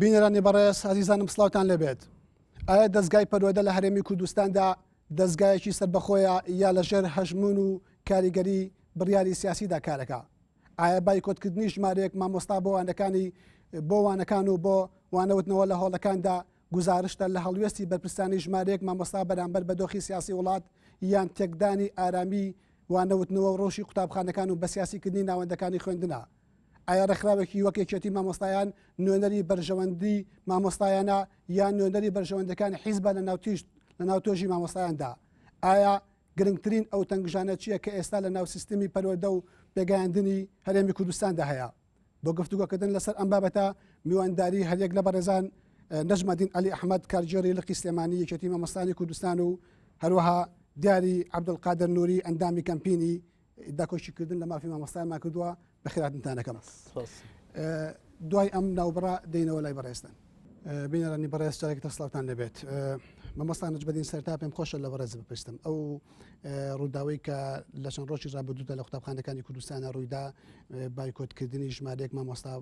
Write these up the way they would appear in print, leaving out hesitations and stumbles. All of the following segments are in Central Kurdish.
بینەرانی بەڕێز ئازیزانم سڵاوتان لێبێت ئایا دەستگای پەروەدە لە هەرێمی کوردستاندا دەستگایەکی سربەخۆیە یا لەژێر هەژمون و کاریگەری بڕیاری سیاسیدا کارەکە ئایا بایکۆتکردنی ژمارەیەک مامۆستا بۆ وانەکانی بۆ وانەکان و بۆ وانەوتنەوە لە هۆڵەکاندا گوزارشتە لە هەڵوێستی بەرپرسانی ژمارەیەک مامۆستا بەرامبەر بە دۆخی سیاسی وڵات یان تێکدانی ئارامی وانەوتنەوە و ڕەوشی قوتابخانەکان و بەسیاسیکردنی ناوەندەکانی خوێندنە؟ ئایا ڕێکخراوێکی وەک یەکێتی مامۆستایان نوێنەری بەرژەوەندی مامۆستایانە یان نوێنەری بەرژەوەندەکانی حیزبە لە ناو تۆژی مامۆستایاندا؟ ئایا گرنگترین ئەو تەنگژانە چییە کە ئێستا لە ناو سیستمی پەروەردە و پێگەیاندنی هەرێمی کوردستاندا هەیە؟ بۆ گفتوگۆکردن لەسەر ئەم بابەتە میوانداری هەریەک لە بەڕێزان نەجمەدین عەلی ئەحمەد کارگێڕی لقی سلێمانی یەکێتی مامۆستانی کوردستان و هەروەها دیاری عەبدولقادر نوری ئەندامی کەمپینی داکۆکیکردن لە مافی مامۆستایانمان کردووە بەخێرهاتنتان دەکەم. دوای ئەم ناوبڕە دێینەوە لای بەڕێزتان. بینەرانی بەڕێز جارێکی تر سڵاوتان لێبێت. مامۆستا نەجمەدین سەرتا پێم خۆشە لە بەڕێز بپرسم ئەو ڕووداوەی کە لە چەند ڕۆژی ڕابردوودا لە قوتابخانەکانی کوردستانە ڕوویدا بایکۆتکردنی ژمارەیەک مامۆستا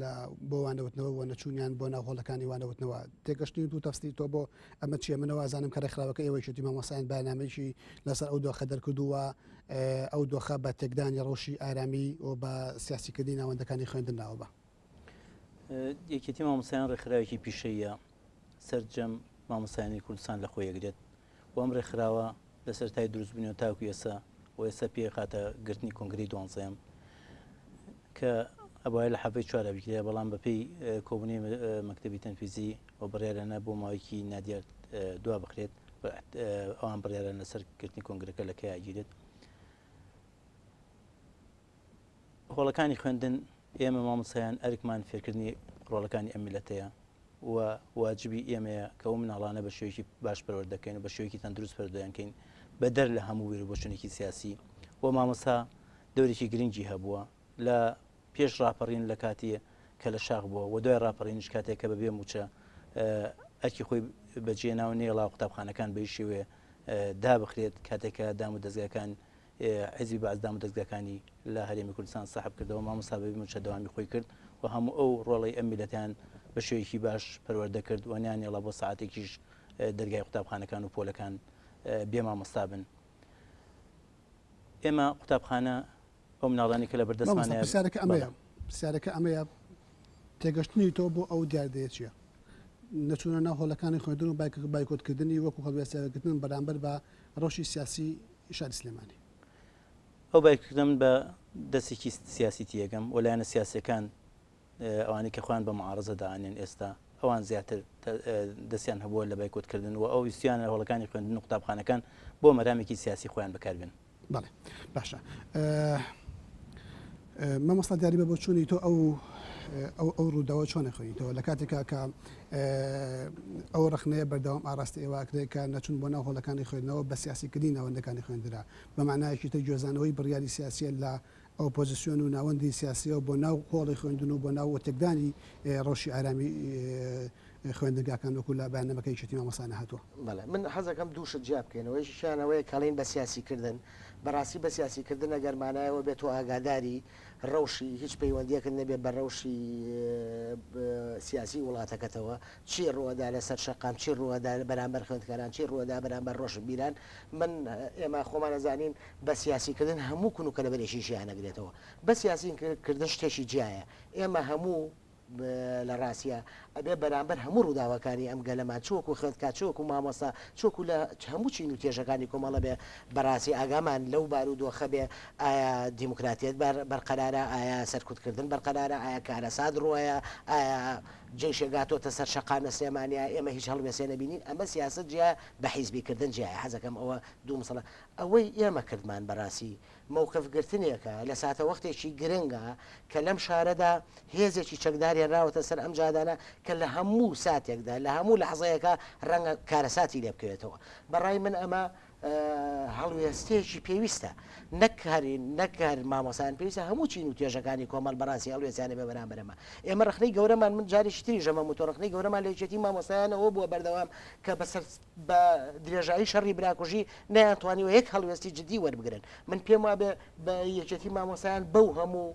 لە بۆ وانەوتنەوە و نەچوونیان بۆ ناو هۆڵەکانی وانەوتنەوە تێگەشتنی تو تەفسیری تۆ بۆ ئەمە چییە منەوە ئازانم کە ڕێکخراوەکە ئێوەی شێتی مامۆستایان بەیاننامەیەکی لەسەر ئەو دۆخە دەرکردووە ئەو دۆخە بە تێکدانی ڕەوشی ئارامی و بە سیاسیکردنی ناوەندەکانی خوێندن ناوە بە. یەکێتی مامۆستایان ڕێکخراوێکی پیشەییە سەرجەم مامۆستایانی کوردستان لە خۆی ئەگرێت و ئەم ڕێکخراوە لە سەرەتای دروستبوونیەوە تاکو ئێستا و ئێستا پێ خاتە گرتنی کۆنگرەی دوانزەیەم کە ئەبوایە لە حەڤەی چوارە بکرێ بەڵام بەپێی کۆبوونەوەی مەکتەبی تەنفیزی و بڕیارانە بۆ ماوەیەکی نادیار دوا بخرێت ئەوان بڕیاران لەسەر گرتنی کۆنگرەکە لە کەیا گیرێت هۆڵەکانی خوێندن ئێمە مامۆستایان ئەرکمان فێرکردنی ڕۆڵەکانی ئەم میلەتەیە و واجبی ئێمەیە کە ئەو مناڵانە بە شێوەیەکی باش پەروەردە کەین و بە شێوەیەکی تەندروست پەروەردەیان کەین بەدەر لە هەموو بیر و بۆچوونێکی سیاسی و مامۆستا دەورێکی گرنگی هەبووە لە پێش ڕاپەڕین لە کاتی کە لە شاخ بووە و دوای ڕاپەڕینیش کاتێک کە بەبێ مووچە ئەرکی خۆی بەجێنا و نەیەڵا قوتابخانەکان بەی شێوەیە دابخرێت کاتێک کە دام و دەزگاکان حیزبی بەعس دامودەزگاکانی لە هەرێمی کوردستان سەحب کردەوە، مامۆستا بەبێ مووچە دەوامی خۆی کرد و هەموو ئەو ڕۆڵەی ئەم میللەتەیان بە شێوەیەکی باش پەروەردە کرد و نەیانهێڵا بۆ سەعاتێکیش دەرگای قوتابخانەکان و پۆلەکان بێ مامۆستا بن. ئێمە قوتابخانە ئەو مناڵانی کە لە بەردەستمانە پرسیارەکە ئەمەیە پرسیارەکە ئەمەیە تێگەشتنی تۆ بۆ ئەو دیاردەیە چییە؟ نەچوونە ناو هۆڵەکانی خوێندن و بایکۆتکردنی وەکو هەڵوێستەگرتن بەرامبەر بە ڕەوشی سیاسی شاری سلێمانی. ئەو بایکۆتکردنە من بە دەستێکی سیاسی تێگەم و لایەنە سیاسیەکان ئەوانەی کە خۆیان بە معارزە دائەنێن ئێستا ئەوان زیاتر دەستیان هەبووە لە بایکۆتکردن و ئەو ویستیانە هۆڵەکانی خوێندن و قوتابخانەکان بۆ مەرامێکی سیاسی خۆیان بەکاربێن. بەڵێ باشە مامۆستا دیاری بە بۆچوونی تۆ ئەو ئەو ئەو ڕووداوە چۆن ئەخوێنیتەوە لە کاتێکا کە ئەو ڕەخنەیە بەردەوام ئاراستە ئێوە ئەکرێت کە نەچوون بۆ ناو هۆڵەکانی خوێندنەوە بە سیاسیکردنی ناوەندەکانی خوێندرا بە مانایەکی تر گوێزانەوەی بڕیاری سیاسیە لە ئۆپۆزیسیۆن و ناوەندی سیاسیەوە بۆ ناو هۆڵی خوێندن و بۆ ناو تێکدانی ڕەوشی ئارامی خوێندنگاکان وەکو لە بەیاننامەکەی یەکێتی مامۆستایان هاتووە. بەڵێ من حەزەکەم دوو شت جیا بکەینەوە یەکێکیان ئەوەیە کە ئەڵێین بە سیاسی کردن بەڕاستی بە سیاسی کردن ئەگەر مانای ئەوە بێت تۆ ئاگاداری ڕەوشی هیچ پەیوەندیەکت نەبێت بە ڕەوشی سیاسی وڵاتەکەتەوە چی ڕووەدا لەسەر شەقام چی ڕووەدا بەرامبەر خوێندکاران چی ڕووەدا بەرامبەر ڕۆشنبیران من ئێمە خۆمان ئەزانین بە سیاسی کردن هەموو کون و کەلەبەرێکی ژیان ئەگرێتەوە بە سیاسی کردن شتێکی جیایە ئێمە هەموو لە ڕاستیا ئەبێ بەرامبەر هەموو ڕووداوەکانی ئەم گەلەمان چ وەکوو خوێندکار چ وەکوو مامۆستا چ وەکوو لە هەموو چین و توێژەکانی کۆمەڵە بێ بەڕاستی ئاگامان لەو بارودۆخە بێ ئایا دیموکراتیەت بەرقەرارە ئایا سەرکوتکردن بەرقەرارە ئایا کارەسات ڕووەیە ئایا جەیشێک هاتۆتە سەر شەقام لە سلێمانیا ئێمە هیچ هەڵوێستێ نەبینین ئەمە سیاسەت جیایە بە حیزبی کردن جیایە حەزەکەم ئەوە دوو مسەڵە ئەوەی ئێمە کردمان بەڕاستی مەوقف گرتنێکە لە ساتەوەختێکی گرنگا کە لەم شارەدا هێزێکی چەکدار هێنراوەتە سەر ئەم جادانە کە لە هەموو ساتێکدا لە هەموو لەحزەیەکا ڕەنگە کارەساتی لێ بکەوێتەوە. بە ڕای من ئەمە هەڵوێستەیەکی پێویستە نەک هەر نەک هەر مامۆستایان پێویستە هەموو چین و توێژەکانی کۆمەڵ بەڕاستی هەڵوێستیان هەبێ بەرامبەر ئەمە. ئێمە ڕەخنەی گەورەمان من جارێکی تریش ئەمەم وتووە ڕەخنەی گەورەمان لە یەکێتی مامۆستایان ئەوە بووە بەردەوام کە بەسەر بە درێژایی شەڕی براکوژی نەیانتوانیوە یەک هەڵوێستی جدی وەربگرن. من پێم وابێ بە یەکێتی مامۆستایان بەو هەموو.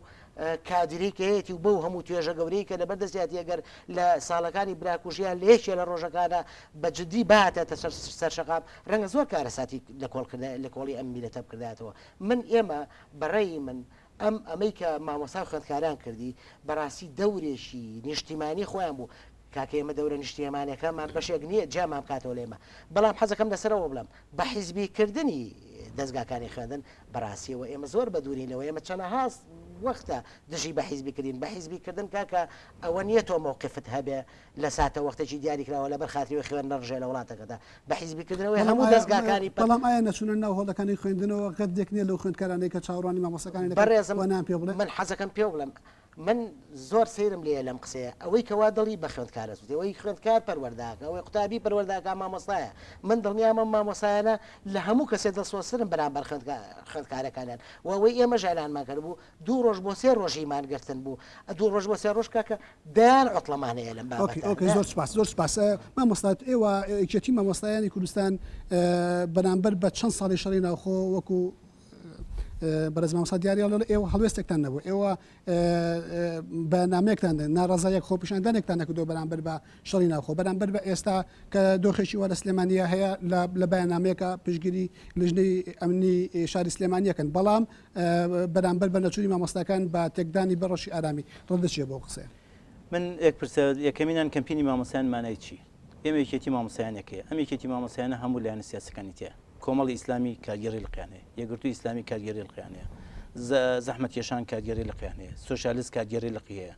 کادیرەی کە هەیەتی و بەو هەموو توێژە گەورەی کە لەبەر دەستیاتی ئەگەر لە ساڵەکانی براکوژیان لە یەکێ لە ڕۆژەکانە بە جدی بهاتایەتە سەر سەر شەقام ڕەنگە زۆر کارەساتی لە کۆڵ کردای لە کۆڵی ئەم میلەتە بکردایەتەوە من ئێمە بە ڕەئی من ئەم ئەمەی کە مامۆستا و خوێندکاران کردی بەڕاستی دەورێکی نیشتیمانی خۆیان بوو کاکە ئێمە دەورە نیشتیمانەکەمان بەشێک نییە جیامان بکاتەوە لە ئێمە بەڵام حەزەکەم لەسەرەوە بڵێم بە حیزبی کردنی دەزگاکانی خوێندن بەڕاستیەوە ئێمە زۆر بە دوورین لەوە ئێمە چەنەها وەختە دژی بە حیزبی کردین بە حیزبی کردن کاکە ئەوە نییە تۆ مەوقفت هەبێ لە ساتە وەختێکی دیاریکراوە لەبەر خاتری خوێن نەڕژێ لە وڵاتەکەدا بە حیزبی کردنەوەی بەڵام هەموو ئایا دەزگاکانی پە بەڵام ئایا نەچوونە ناو هۆڵەکانی خوێندنەوە غەدرێک نییە لەو خوێندکارانەی کە چاوەڕوانی مامۆستاکانی دەکەن بەڕێزم وانەیان پێ بڵێ؟ من حەزەکەم پێو بڵێم من زۆر سەیرم لێیە لەم قسەیە ئەوەی کەوا دڵی بە خوێندکار ئەسوتێ ئەوەی خوێندکار پەروەردەکا ئەوەی قوتابی پەروەردەکا مامۆستایە من دڵنیام ئەم مامۆستایانە لە هەموو کەسێ دڵسۆزترن بەرامبەر خوێندکارەکانیان و ئەوەی ئێمەش ئیعلانمان کردبوو دوو ڕۆژ بۆ سێ ڕۆژی مانگرتن بوو دوو ڕۆژ بۆ سێ ڕۆژ کاکە دەیان عوتڵەمان هەیە لەم ئۆکەی بابەتە ئۆکەی دە زۆر سوپاس زۆر سوپاس مامۆستا ئێوە یەکێتی مامۆستایانی کوردستان بەرامبەر بە چەند ساڵی شەڕی ناوخۆ وەکو بەڕێز مامۆستا دیاری ئەڵێ ئێوە هەڵوێستێکتان نەبوو ئێوە بەیاننامەیەکتان ناڕەزایەک خۆپیشاندانێکتان نەکردووە بەرامبەر بە شەڕی ناوخۆ بەرامبەر بە ئێستا کە دۆخێکی وا لە سلێمانیە هەیە لە بەیاننامەیەکە پشتگیری لیژنەی ئەمنی شاری سلێمانیەکەن بەڵام بەرامبەر بە نەچوونی مامۆستاکان بە تێکدانی بەڕەشی ئارامی ڕەت چیە بۆ قسەیە؟ من یەک پرسیار یەکەمینان کەمپینی مامۆستایان مانای چی؟ ئێمە یەکێتی مامۆستایانێک هەیە ئەم یەکێتی مامۆستایانە هەموو لایەنە سیاسەکانی تیایە کۆمەڵی ئیسلامی کارگێڕی لقیان هەیە، یەکگرتووی ئیسلامی کارگێڕی لقیان هەیە، زەحمەتکێشان کارگێڕی لقیان هەیە، سۆسیالیست کارگێڕی لقی هەیە.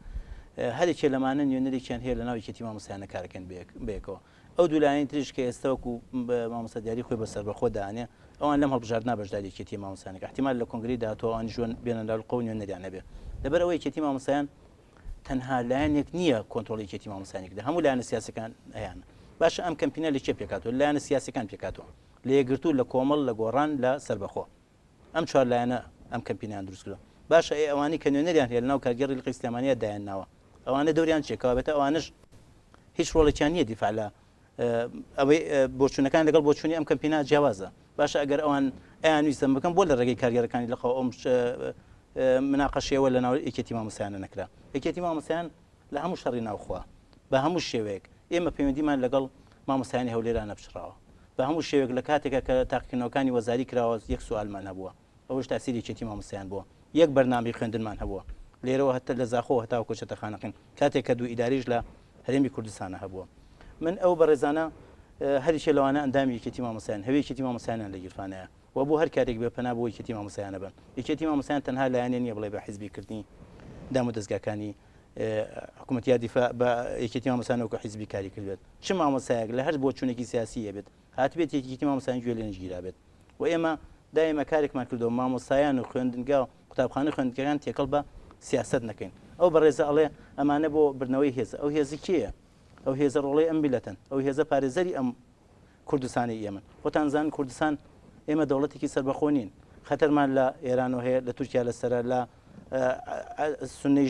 هەر یەکێ لەمانە نوێنەرێکیان هەیە لەناو یەکێتی مامۆستایانە کارەکەن بەیەکەوە. ئەو دوو لایەنی تریش کە ئێستا وەکو مامۆستا دیاری خۆی بە سەربەخۆ دانێ، ئەوان لەم هەڵبژاردنە بەشداری یەکێتی مامۆستایانەکە احتیمال لە کۆنگرەی داهاتوو ئەوانیش بێنە ناو لقەوە نوێنەریان هەبێ. لەبەر ئەوە یەکێتی مامۆستایان تەنها لایەنێک نییە کۆنترۆڵی یەکێتی مامۆستایانی کردە هەموو لایەنە سیاسەکان هەیانە باشە ئەم کەمپینە لە کێ پێکاتوە لایەنە سیاسەکان پێکاتوە لە یەکگرتوو لە کۆمەڵ لە گۆڕان لە سەربەخۆ ئەم چوار لایەنە ئەم کەمپینیان دروست کردوە باشە ئێ ئەوانەی کە نوێنەریان هەیە لەناو کارگێڕی لقی سلێمانیە دایان ناوە ئەوانە دەوریان چیە کەوابێتە ئەوانش هیچ ڕۆڵێکیان نییە دیفاع لە ئەوەی بۆچوونەکان لەگەڵ بۆچوونی ئەم کەمپینە جیاوازە باشە ئەگەر ئەوان ئەیان ویستن بکەن بۆ لە ڕێگەی کارگێڕەکانی لقەوە ئەو مناقەشەیەوە لە ناو یەکێتی مامۆستایانە نەکرا یەکێتی مامۆستایان لە هەموو شەڕی ناوخوا بە هەموو شێوەیەک ئێمە پەیوەندیمان لەگەڵ مامۆستایانی هەولێرا نەپچڕاوە بە هەموو شێوەیەک لە کاتێکا کە تاقیکردنەوەکانی وەزاری کراوە یەک سوالمان هەبووە ئەوەش تاسیری یەکێتی مامۆستایان بووە یەک بەرنامەی خوێندنمان هەبووە لێرەوە هەتا لە زاخۆوە هەتاوەکو چەتە خانەقین کاتێک کە دوو ئیداریش لە هەرێمی کوردستانە هەبووە من ئەو بەڕێزانە هەریکێ لەوانە ئەندامی یەکێتی مامۆستایان هەوی یەکێتی مامۆستایانیان لە گیرفانایە و بۆ هەر کارێک بێ پەنا بۆ یەکێتی مامۆستایانە بەن یەکێتی مامۆستایان تەنها لایەنێ نییە بڵێ بە حیزبی کردنی دام و دەزگاکانی حکوومەت یا دیفاع بە یەکێتی مامۆستایان وەکو حیزبی کاری کردبێت چ مامۆستایەک لە هەر بۆچوونێکی سیاسی هەبێت هاتبێت یەکێتی مامۆستایان گوێ لێ نەگیرابێت و ئێمە دایمە کارێکمان کردەوە مامۆستایان و خوێندنگا و قوتابخانە خوێندنگەکان تێکەڵ بە سیاسەت نەکەین ئەو بەڕێزە ئەڵێ ئەمانە بۆ بردنەوەی هێزە ئەو هێزی کێیە ئەو هێزە ڕۆڵەی ئەم میلەتەن ئەو هێزە پارێزەری ئەم کوردستانی ئێمن خۆتان زان کوردستان ئێمە دەوڵەتێکی سەربەخۆ نین خەتەرمان لە ئێرانەوە هەیە لە تورکیا لەسەرە لە سنەی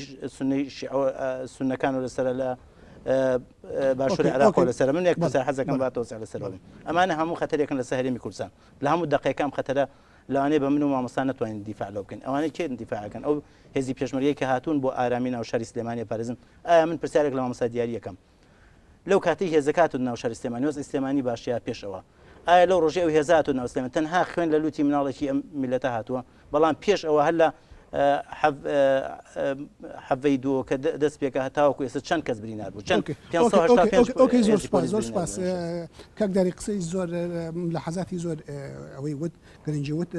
سنەکان و لەسەرە لە باشووری عێراق لەسەر من یەک پرسیار حەزەکەم با تۆزع لەسەر بڵێم ئەمانە هەموو خەتەرێکن لەسەر هەرێمی کوردستان لە هەموو دقەیەکە ئەم خەتەرە لەوانەیە بە من و مامۆستا نەتوانین دیفاع لەو بکەین ئەوانەی کێن دیفاعەکەن ئەو هێزی پێشمەرگەی کە هاتوون بۆ ئارامی ناو شاری سلێمانی پارێزن ئایا من پرسیارێک لە مامۆستا دیاری یەکەم لەو کاتەی هێزەکە هاتووە ناو شاری سلێمانی وەزعی سلێمانی باشە یا پێش ئەوە؟ ئایا لەو ڕۆژەی ئەو هێزە هاتووە ناو سلێمانی تەنها خوێن لە لوتی مناڵێکی ئەم میللەتە هاتووە؟ بەڵام پێش ئەوە هەر لە حەڤەی دووەوە کە دەست پێکا هەتاوەکو ئێستا چەند کەس برینار بوو چەند ئۆکەی ئۆکەی 585 ئۆکەی زۆر هێزی سوپاس پۆلیس زۆر برینار سوپاس بوون. کاک داری قسەی زۆر لە حەزاتی زۆر ئەوەی وت گرنگی وت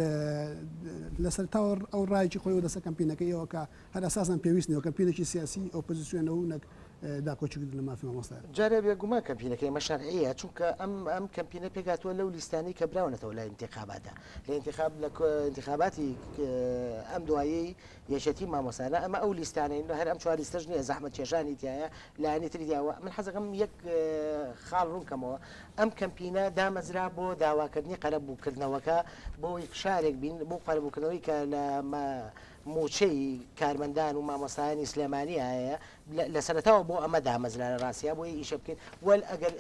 لەسەر تاوە ئەو ڕایەکی خۆی و لەسەر کەمپینەکەی ئێوە کە هەر ئەساسەن پێویست نییە کەمپینێکی سیاسی ئۆپۆزیسیۆنە و نەک داکۆکیکردن لە مافی مامۆستایان. جارێ بێگومان کەمپینەکەی ئێمە شەرعیە چونکە ئەم ئەم کەمپینە پێکهاتووە لەو لیستانەی کە براونەتەوە لە ئینتیخاباتا لە ئینتیخاب لە ئینتیخاباتی ئەم دوایەی یەکێتی مامۆستایانە ئەمە ئەو لیستانەین هەر ئەم چوار لیستەش نییە زەحمەت کێشانی تیایە لایەنی تری تیایە من حەزەکەم یەک خاڵ ڕوون کەمەوە ئەم کەمپینە دامەزرا بۆ داواکردنی قەرەبووکردنەوەکە بۆی فشارێک بین بۆ قەرەبووکردنەوەی کە لە مووچەی کارمەندان و مامۆستایانی سلێمانی هەیە لە سەرەتاوە بۆ ئەمە دامەزرا لە ڕاستیا بۆیە ئیشە بکەین وەل ئەگەر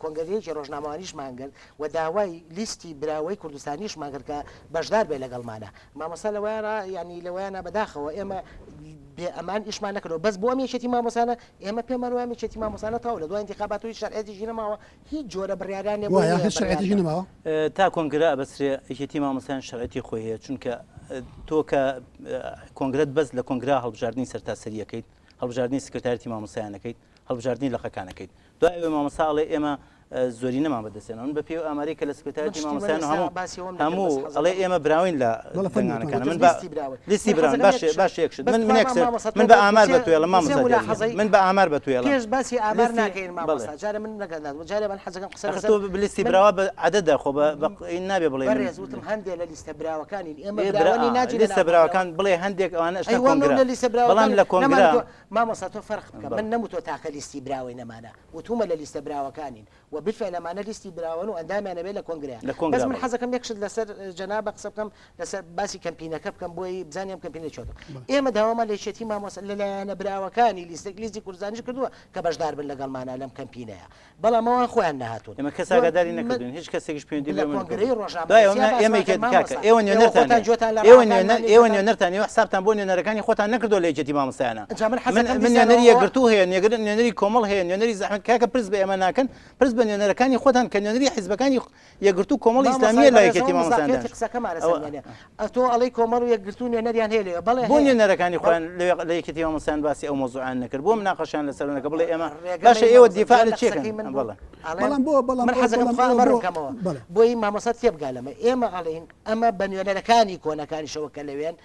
کۆنگرەیەکی ڕۆژنامەوانیشمان کرد و داوای لیستی براوەی کوردستانیشمان کرد کە بەشدار بێ لەگەڵمانە مامۆستا لەوەیان ینی لەوەیانە بەداخەوە ئێمە بێ ئەمان ئیشمان نەکردوە بەس بۆ ئەم یەکێتی مامۆستانە ئێمە پێمان وایە ئەم یەکێتی مامۆستانە تەواو لە دوای ئینتیخابات و هیچ شەرعیەتیشی نەماوە هیچ جۆرە بڕیاریان نیە بۆی وایە نیە هیچ بڕیار شەرعیەتیشی بدەن. نەماوە؟ تا کۆنگرە ئەبەسرێ یەکێتی مامۆستایان شەرعیەتی خۆی هەیە چونکە تۆ کە کۆنگرەت بەست لە کۆنگرە هەڵبژاردنی سەرتاسەری ئەکەیت هەڵبژاردنی سکرتارێتی مامۆستایان ئەکەیت هەڵبژاردنی لقەکان ئەکەیت دوای ئەوەی مامۆستا ئەڵێ ئێمە زۆرینەمان بەدەستێنەوە من بە پێی ئەو ئامارەی کە لە من سکرتارێتی شتی من مامۆستایان و ئێستا هەموو باسی ئەوەم نەکرد هەموو بەس حەزەکەم ئەڵێ ئێمە براوین لە بەڵێ فەرموو دەنگانەکانە وتت من بە لیستی براوەی لیستی من براون حەزەکەم باش یەک شت باش یەک شت بەس من من تخوا یەک شت مامۆستا تۆ من بە بۆ ئامار دوسێ بە توێڵم دوسێ مامۆستا دیاری ملاحەزەی من بە ئامار بە توێڵم پێش باسی ئامار لیستی ناکەین بەڵێ مامۆستا جارێ من نەکەن جارێ من حەزەکەم قسە ئەخە لەسەر تۆ لیستی من براوە بە عەدەدە خۆ بە بە ق- نابێ بڵێ من بەڕێز وتم هەندێ لە لیستە براوەکانین ئێمە ئێ برا براوە نین ناچینە لیستە ناو کۆنگرەوە براوەکان بڵێ هەندێک ئەوانە ئەی ئەچنە وام کۆنگرە لە لیستە بەڵام براوەکان لە کۆنگرە نەمانوتووە مامۆستا تۆ فەرق بکە بەڵێ من نەموتووە تاکە لیستی براوەی نەمانە وتومە لە لیستە براوەکانین و بالفعل ئەمانە لیستی براوەن و ئەندامیان ئەبێ لە کۆنگرەیا لە بەس کۆنگرا من بەڵێ. حەزەکەم یەک شت لەسەر جەنابە قسە بکەم لەسەر باسی کەمپینەکە بکەم بۆی بزانین ئەم کەمپینە چۆتە ئێمە داوامان لە یەکێتی مامۆستا لە لایەنە براوەکانی لیستێک لیستی کوردستانیش کردووە کە بەشدار بن لەگەڵمانا لەم کەمپینەیە بەڵام ئەوان خۆیان نەهاتوون ئێمە کەس بۆ ئاگاداری من نەکردوین هیچ کەسێکیش پەیوەندی لە بە ئێمە کۆنگرەی نەکردووە ڕۆژنامەنووسیا دوای ئەوە ئێمە باسمان کرد یەکێتی کاکە مامۆستا ئێوە ئێوە نوێنەرتان خۆتان هەیە گوێتان لە ئێوە ڕاکانمان نوێنەر نیە ئێوە گوێتان نوێنەرتان ئێوە حسابتان بۆ نوێنەرەکانی خۆتان نەکردووە لە یەکێتی مامۆستایانە ئینجا من من حەزەکەم من دیسانەوە نوێنەری ئەوە یەکگرتوو هەیە نوێگر نوێنەری کۆمەڵ هەیە نوێنەری زەحمەت کاکە پرس بە ئێمە ناکەن پرس بە نوێنەرەکانی خۆتان کە نوێنەری حیزبەکانی یەکگرتوو کۆمەڵی مامۆستای ئیسلامییە لە بەڕێز یەکێتی ئەوە مامۆستایان مزداقیەتی دانیشت قسەکەمانە ئەوە سەلمێنێ ئەتۆ ئەڵێی کۆمەڵ و یەکگرتوو نوێنەریان هەیە لەوێ بەڵێ بۆ هەیە نوێنەرەکانی بەڵ خۆیان لەوێ لە یەکێتی مامۆستایان باسی ئەو مەوزوعەیان نەکرد بۆ مناقەشەیان لەسەر نەکرد بڵێ ئێمە ڕێگە باشە مەی ئێوە مامۆستا دیفاع گوێ لە لە چی ئەکەن قسەکەی من بوو بەڵێ ئەڵێم بەڵام بۆ بەڵام من ئەو حەزەکەم بەڵام خوا ئێوە ئەمە بۆ ڕوون کەمەوە بەڵێ بۆی مامۆستا تێبگا لەمە ئێمە ئەڵێین ئەمە بە نوێنەرەکانی کۆنەکانیشەوە کە لەوێن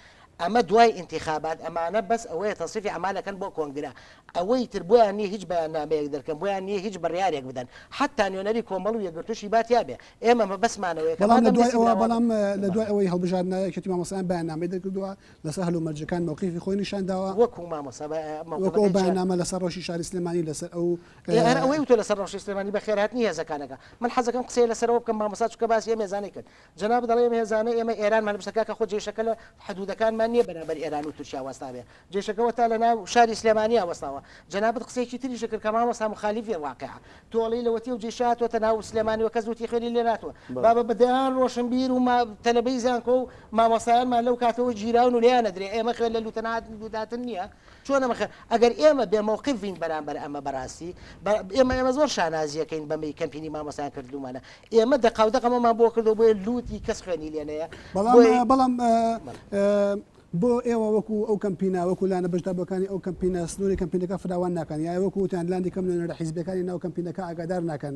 ئەمە دوای ئینتیخابات ئەمانە بەس ئەوەیە تەسریفی ئەعمال ئەکەن بۆ کۆنگرە ئەوەی تر بۆیان نیە هیچ بەیاننامەیەک دەرکەن بۆیان نیە هیچ بڕیارێک بدەن حەتا نوێنەری کۆمەڵ و یەکگرتووشی با تیا بێ ئێمە مەبەستمان ئەوەیە کە بەڵام لە مادەم دوای لیستی ئەوە براوە بەڵام لە دوای بەڵێ. ئەوەی هەڵبژاردنە یەکێتی مامۆستایان بەیاننامەی دەرکردووە لەسەر هەلومەرجەکان مەوقیفی خۆی نیشان داوە. وەکوو مامۆستا بە وەکوو ئەو مەوقیفەکەی چیە؟ بەیاننامە لەسەر ڕەوشی شاری سلێمانی لەسەر ئەو ئێ هەر ئەوەی وتووە لەسەر ڕەوشی سلێمانی بەخێرهاتنی هێزەکانەکە من حەزەکەم قسەیە لەسەر ئەوە بکەم مامۆستا چونکە باسی ئەم هێزانەی کرد جەنابت دەڵێی ئەم هێزانە ئێمە ئێرانمان لە پشتە کاکە خۆ جەیشەکە لە حدودەکانمان نیە بەرامبەر ئێران و تورکیا وەستابێ جەیشەکە وەتا لە ناو شاری سلێمانیا وەستاوە جەنابت قسەیەکی تریشت کرد کە مامۆستا موخالیفی واقیعە تۆ ئەڵێی لەوەتی ئەو جەیشە هاتوەتە ناو سلێمانی وە کەس لوتی خوێنی لێ ناتوە بابە بە دەیان ڕۆشنبیر و تەلەبەی زانکۆ و مامۆستایانمان لەو کاتەوە گیراون و لێیان ئەدرێ ئێمە خوێن لە لوتە هاتن نیە چۆن ئەمە خە ئەگەر ئێمە بێ مەوقف بین بەرامبەر ئەمە بەڕاستی بە ئێمە ئێمە زۆر شانازیەکەین بەمەی کەمپینی مامۆستایان کردوومانە ئێمە دەقاو دەق ئەمەمان بۆ کردو بۆیە لوتی کەس خوێنی لێ نەیە بەڵام بۆیە بەڵام بەڵێ. بۆ ئێوە وەکو ئەو کەمپینە وەکو لایەنە بەشداربووەکانی ئەو کەمپینە سنووری کەمپینەکە فراوان ناکەن یا وەکو وتیان لانی کەم نوێنەرە حیزبیەکانی ناو کەمپینەکە ئاگادار ناکەن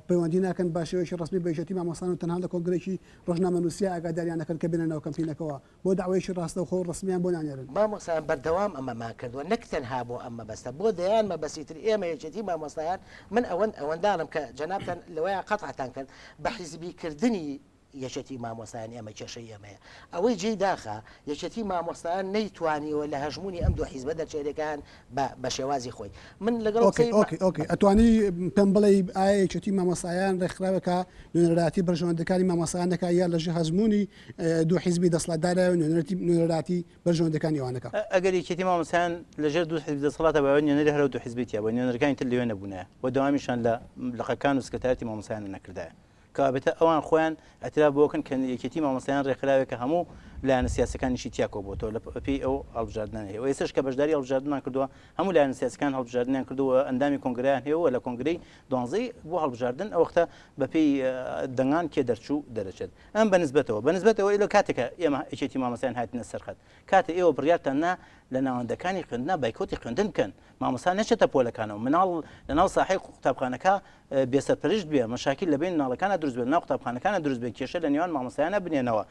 پەیوەندی ناکەن بە شێوەیەکی ڕەسمی بە یەکێتی مامۆستان و تەنها لە کۆنگرەیەکی ڕۆژنامەنووسیە ئاگاداریان دەکەن کە بێنە ناو کەمپینەکەوە بۆ دەعوەیەکی ڕاستەوخۆ و ڕەسمیان بۆ نانێرن. مامۆستایان بەردەوام ئەمەمان کردووە نەک تەنها بۆ ئەم مەبەستە بۆ دەیان مەبەستی تر ئێمە یەکێتی مامۆستایان من ئەوەند ئەوەندە ئەڵێم کە جەنابتان لەوەیا قەتعتان کرد بە حیزبی کردنی یەکێتی مامۆستایان ئێمە کێشەی ئێمەیە ئەوەی جێی داخە یەکێتی مامۆستایان نەیتوانیوە لە هەژموونی ئەم دوو حیزبە دەرچێرێکان بە بە شێوازی خۆی من لەگەڵ ئۆکەی قسەی ما ئۆکەی ئۆکەی ئەتوانی پێم بڵێی ئایا یەکێتی مامۆستایان ڕێکخراوێکە نوێنەرایەتی بەرژەوەندەکانی مامۆستایان دەکات یا لەژێر هەژموونی دوو حیزبی دەسڵاتدارە و نوێنەرەتی نوێنەراتی بەرژەوەندەکانی ئەوان دەکات؟ ئەگەر یەکێتی مامۆستایان لەژێر دوو حیزبی دەسەڵاتە بایە نوێنەری هەر ئەو دوو حیزبەی تیا بوو نوێنەرەکانی تر لەوێ نەبوونایە و دەوامیشان لە لقەکان و سکرتاریەتی مامۆستایان نەکردایە کەوابێتە ئەوان خۆیان ئیعتراف بەوە کەن کە یەکێتی مامۆستایان ڕێکخراوێکە هەموو لایەنە سیاسەکانیشی تیا کۆبووەتەوە لە پێی ئەو هەڵبژاردنانە هەیە و ئێستاش کە بەشداری هەڵبژاردنمان کردووە هەموو لایەنە سیاسەکان هەڵبژاردنیان کردووە و ئەندامی کۆنگرەیان هەیە و لە کۆنگرەی دوانزەی بۆ هەڵبژاردن ئەو وەختە بەپێی دەنگان کێ دەرچوو دەرەچێت ئەم بە نسبەتەوە بە نسبەتەوە ئیلۆ کاتێکە ئێمە یەکێتی مامۆستایان هاتینە سەرخەت کاتێ ئێوە بڕیارتان نا لە ناوەندەکانی خوێندنا بایکۆتی خوێندن بکەن مامۆستا نەچێتە پۆلەکانەوە مناڵ لەناو ساحەی قوتابخانەکە بێسەرپەرشت بێ، مەشاکیل لە بەین مناڵەکانا دروست بێ، لەناو قوتابخانەکانا دروست بێ، کێشە لە نێوان مامۆستایانا بنێنەوە.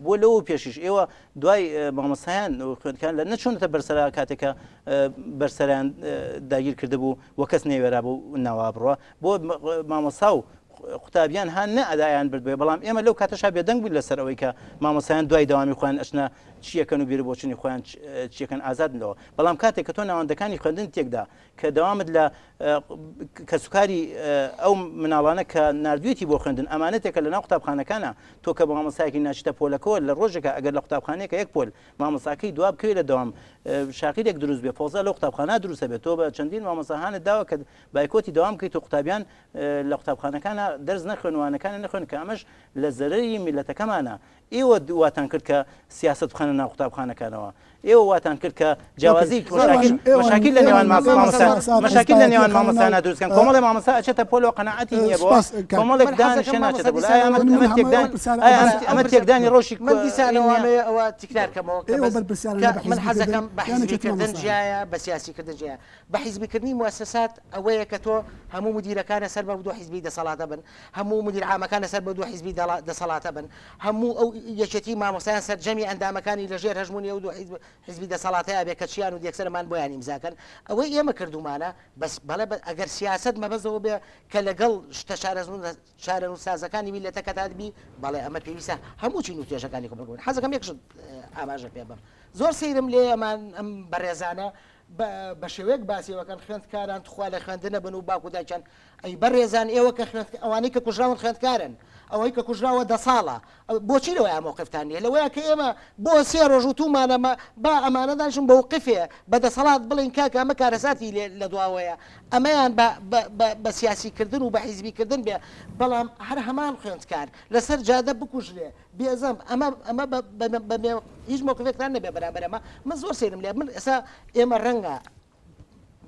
بۆ لەوە پێشیش ئێوە دوای مامۆستایان و خوێندکاران لە نەچوونەتە بەرسەرا کاتێک کە بەرسەرایان داگیر کردبوو و کەس نەیوێرابوو ناوا بڕوا. بۆ مامۆستا و قوتابیان هان نە ئەدایان بردبێ، بەڵام ئێمە لەو کاتەشا بێدەنگ بووین لەسەر ئەوەی کە مامۆستایان دوای دەوامی خۆیان ئەچنە چییەکەن و بیروبۆچوونی خۆیان چییەکەن ئازادن لەوە. بەڵام کاتێک کە تۆ ناوەندەکانی خوێندنت تێکدا کە دەوامت لە کەسوکاری ئەو مناڵانە کە ناردوێتی بۆ خوێندن ئەمانەتێکە لە ناو قوتابخانەکانە تۆ کە بە مامۆستایەکی ناچیتە پۆلەکەوە لە ڕۆژێکە ئەگەر لە قوتابخانەیەکە یەک پۆل مامۆستاکەی دوا بکەوێت لە دەوام شاقیرێک دروست بێ فۆزا لەو قوتابخانە دروستە بێت تۆ بە چەندین مامۆستا هانت داوە کە بایکۆتی دەوام بکەیت و قوتابیان لە قوتابخانەکانە دەرس نەخوێن وانەکانە نەخوێن کە ئەمەش لە زەرەری میلەتەکەمانە ئێوە واتان کرد کە سیاسەت بخەنە ناو قوتابخانەکانەوە. ئێوە واتان کرد کە جیاوازی مەشاکیل لە نێوان مەشاکیل لە نێوان مامۆستایانە دروست کەن کۆمەڵی مامۆستا ئەچێتە پۆلەوە قەناعەتی نییە بۆ کۆمەڵێک دانیشێ ناچێتە پۆل ئایا ئەمە تێکدانی ڕەوشی من دیسانەوە ئەوە تکرار کەمەوە من حەزەکەم بە حیزبیکردن جیایە بە سیاسیکردن جیایە بە حیزبیکردنی موسسات ئەوەیە کە تۆ هەموو مدیرەکانە سەر بە دوو حیزبی دەسەڵاتە بن هەموو مدیر عامەکان لەسەر بە دوو حیزبی دەسەڵاتە بن، هەموو ئەو یەکێتی مامۆستایان سەرجەمی ئەندامەکانی لە ژێر هەژموونی ئەو دوو حیزبی دەسەڵاتەیا بێ کە چیان و یەکسەرمان بۆیان ئیمزا کەن، ئەوەی ئێمە کردوومانە بەس بەڵێ ئەگەر سیاسەت مەبەست ئەوە بێ کە لەگەڵ شتە چارەنووسسازەکانی میللەتەکەتا بی، بەڵێ ئەمە پێویستە هەموو چین و توێژەکانی کۆمەڵگە بن. حەزەکەم یەک شت ئاماژە پێ بەم. زۆر سەیرم لێیە ئەمان ئەم بەڕێزانە بە شێوەیەک باسی ئەوە کەن خوێندکاران تخوا لە خوێندنە بن و باوک و دایکیان ئەی بەڕێزان ئێوە کە خوێند ئەوانەی کە کوژراون خوێندکارن ئەوەی کە کوژراوە دە ساڵە بۆچی لەوەیا مەوقفتان نیە لەوەیا کە ئێمە بۆ سێ ڕۆژ وتومانە مە با ئەمانە دانیشن بەوقفێ بە دەسەڵات بڵێین کاکە ئەمە کارەساتی لێ لە دواوەیە ئەمەیان بە بە بە بە سیاسی کردن و بە حیزبی کردن بێ بەڵام هەر هەمان خوێندکار لەسەر جادە بکوژرێ بێزەم ئەمە ئەمە بە بە بە هیچ مەوقفێکتان نەبێ بەرامبەر ئەمە من زۆر سەیرم لێ من ئێستا ئێمە ڕەنگە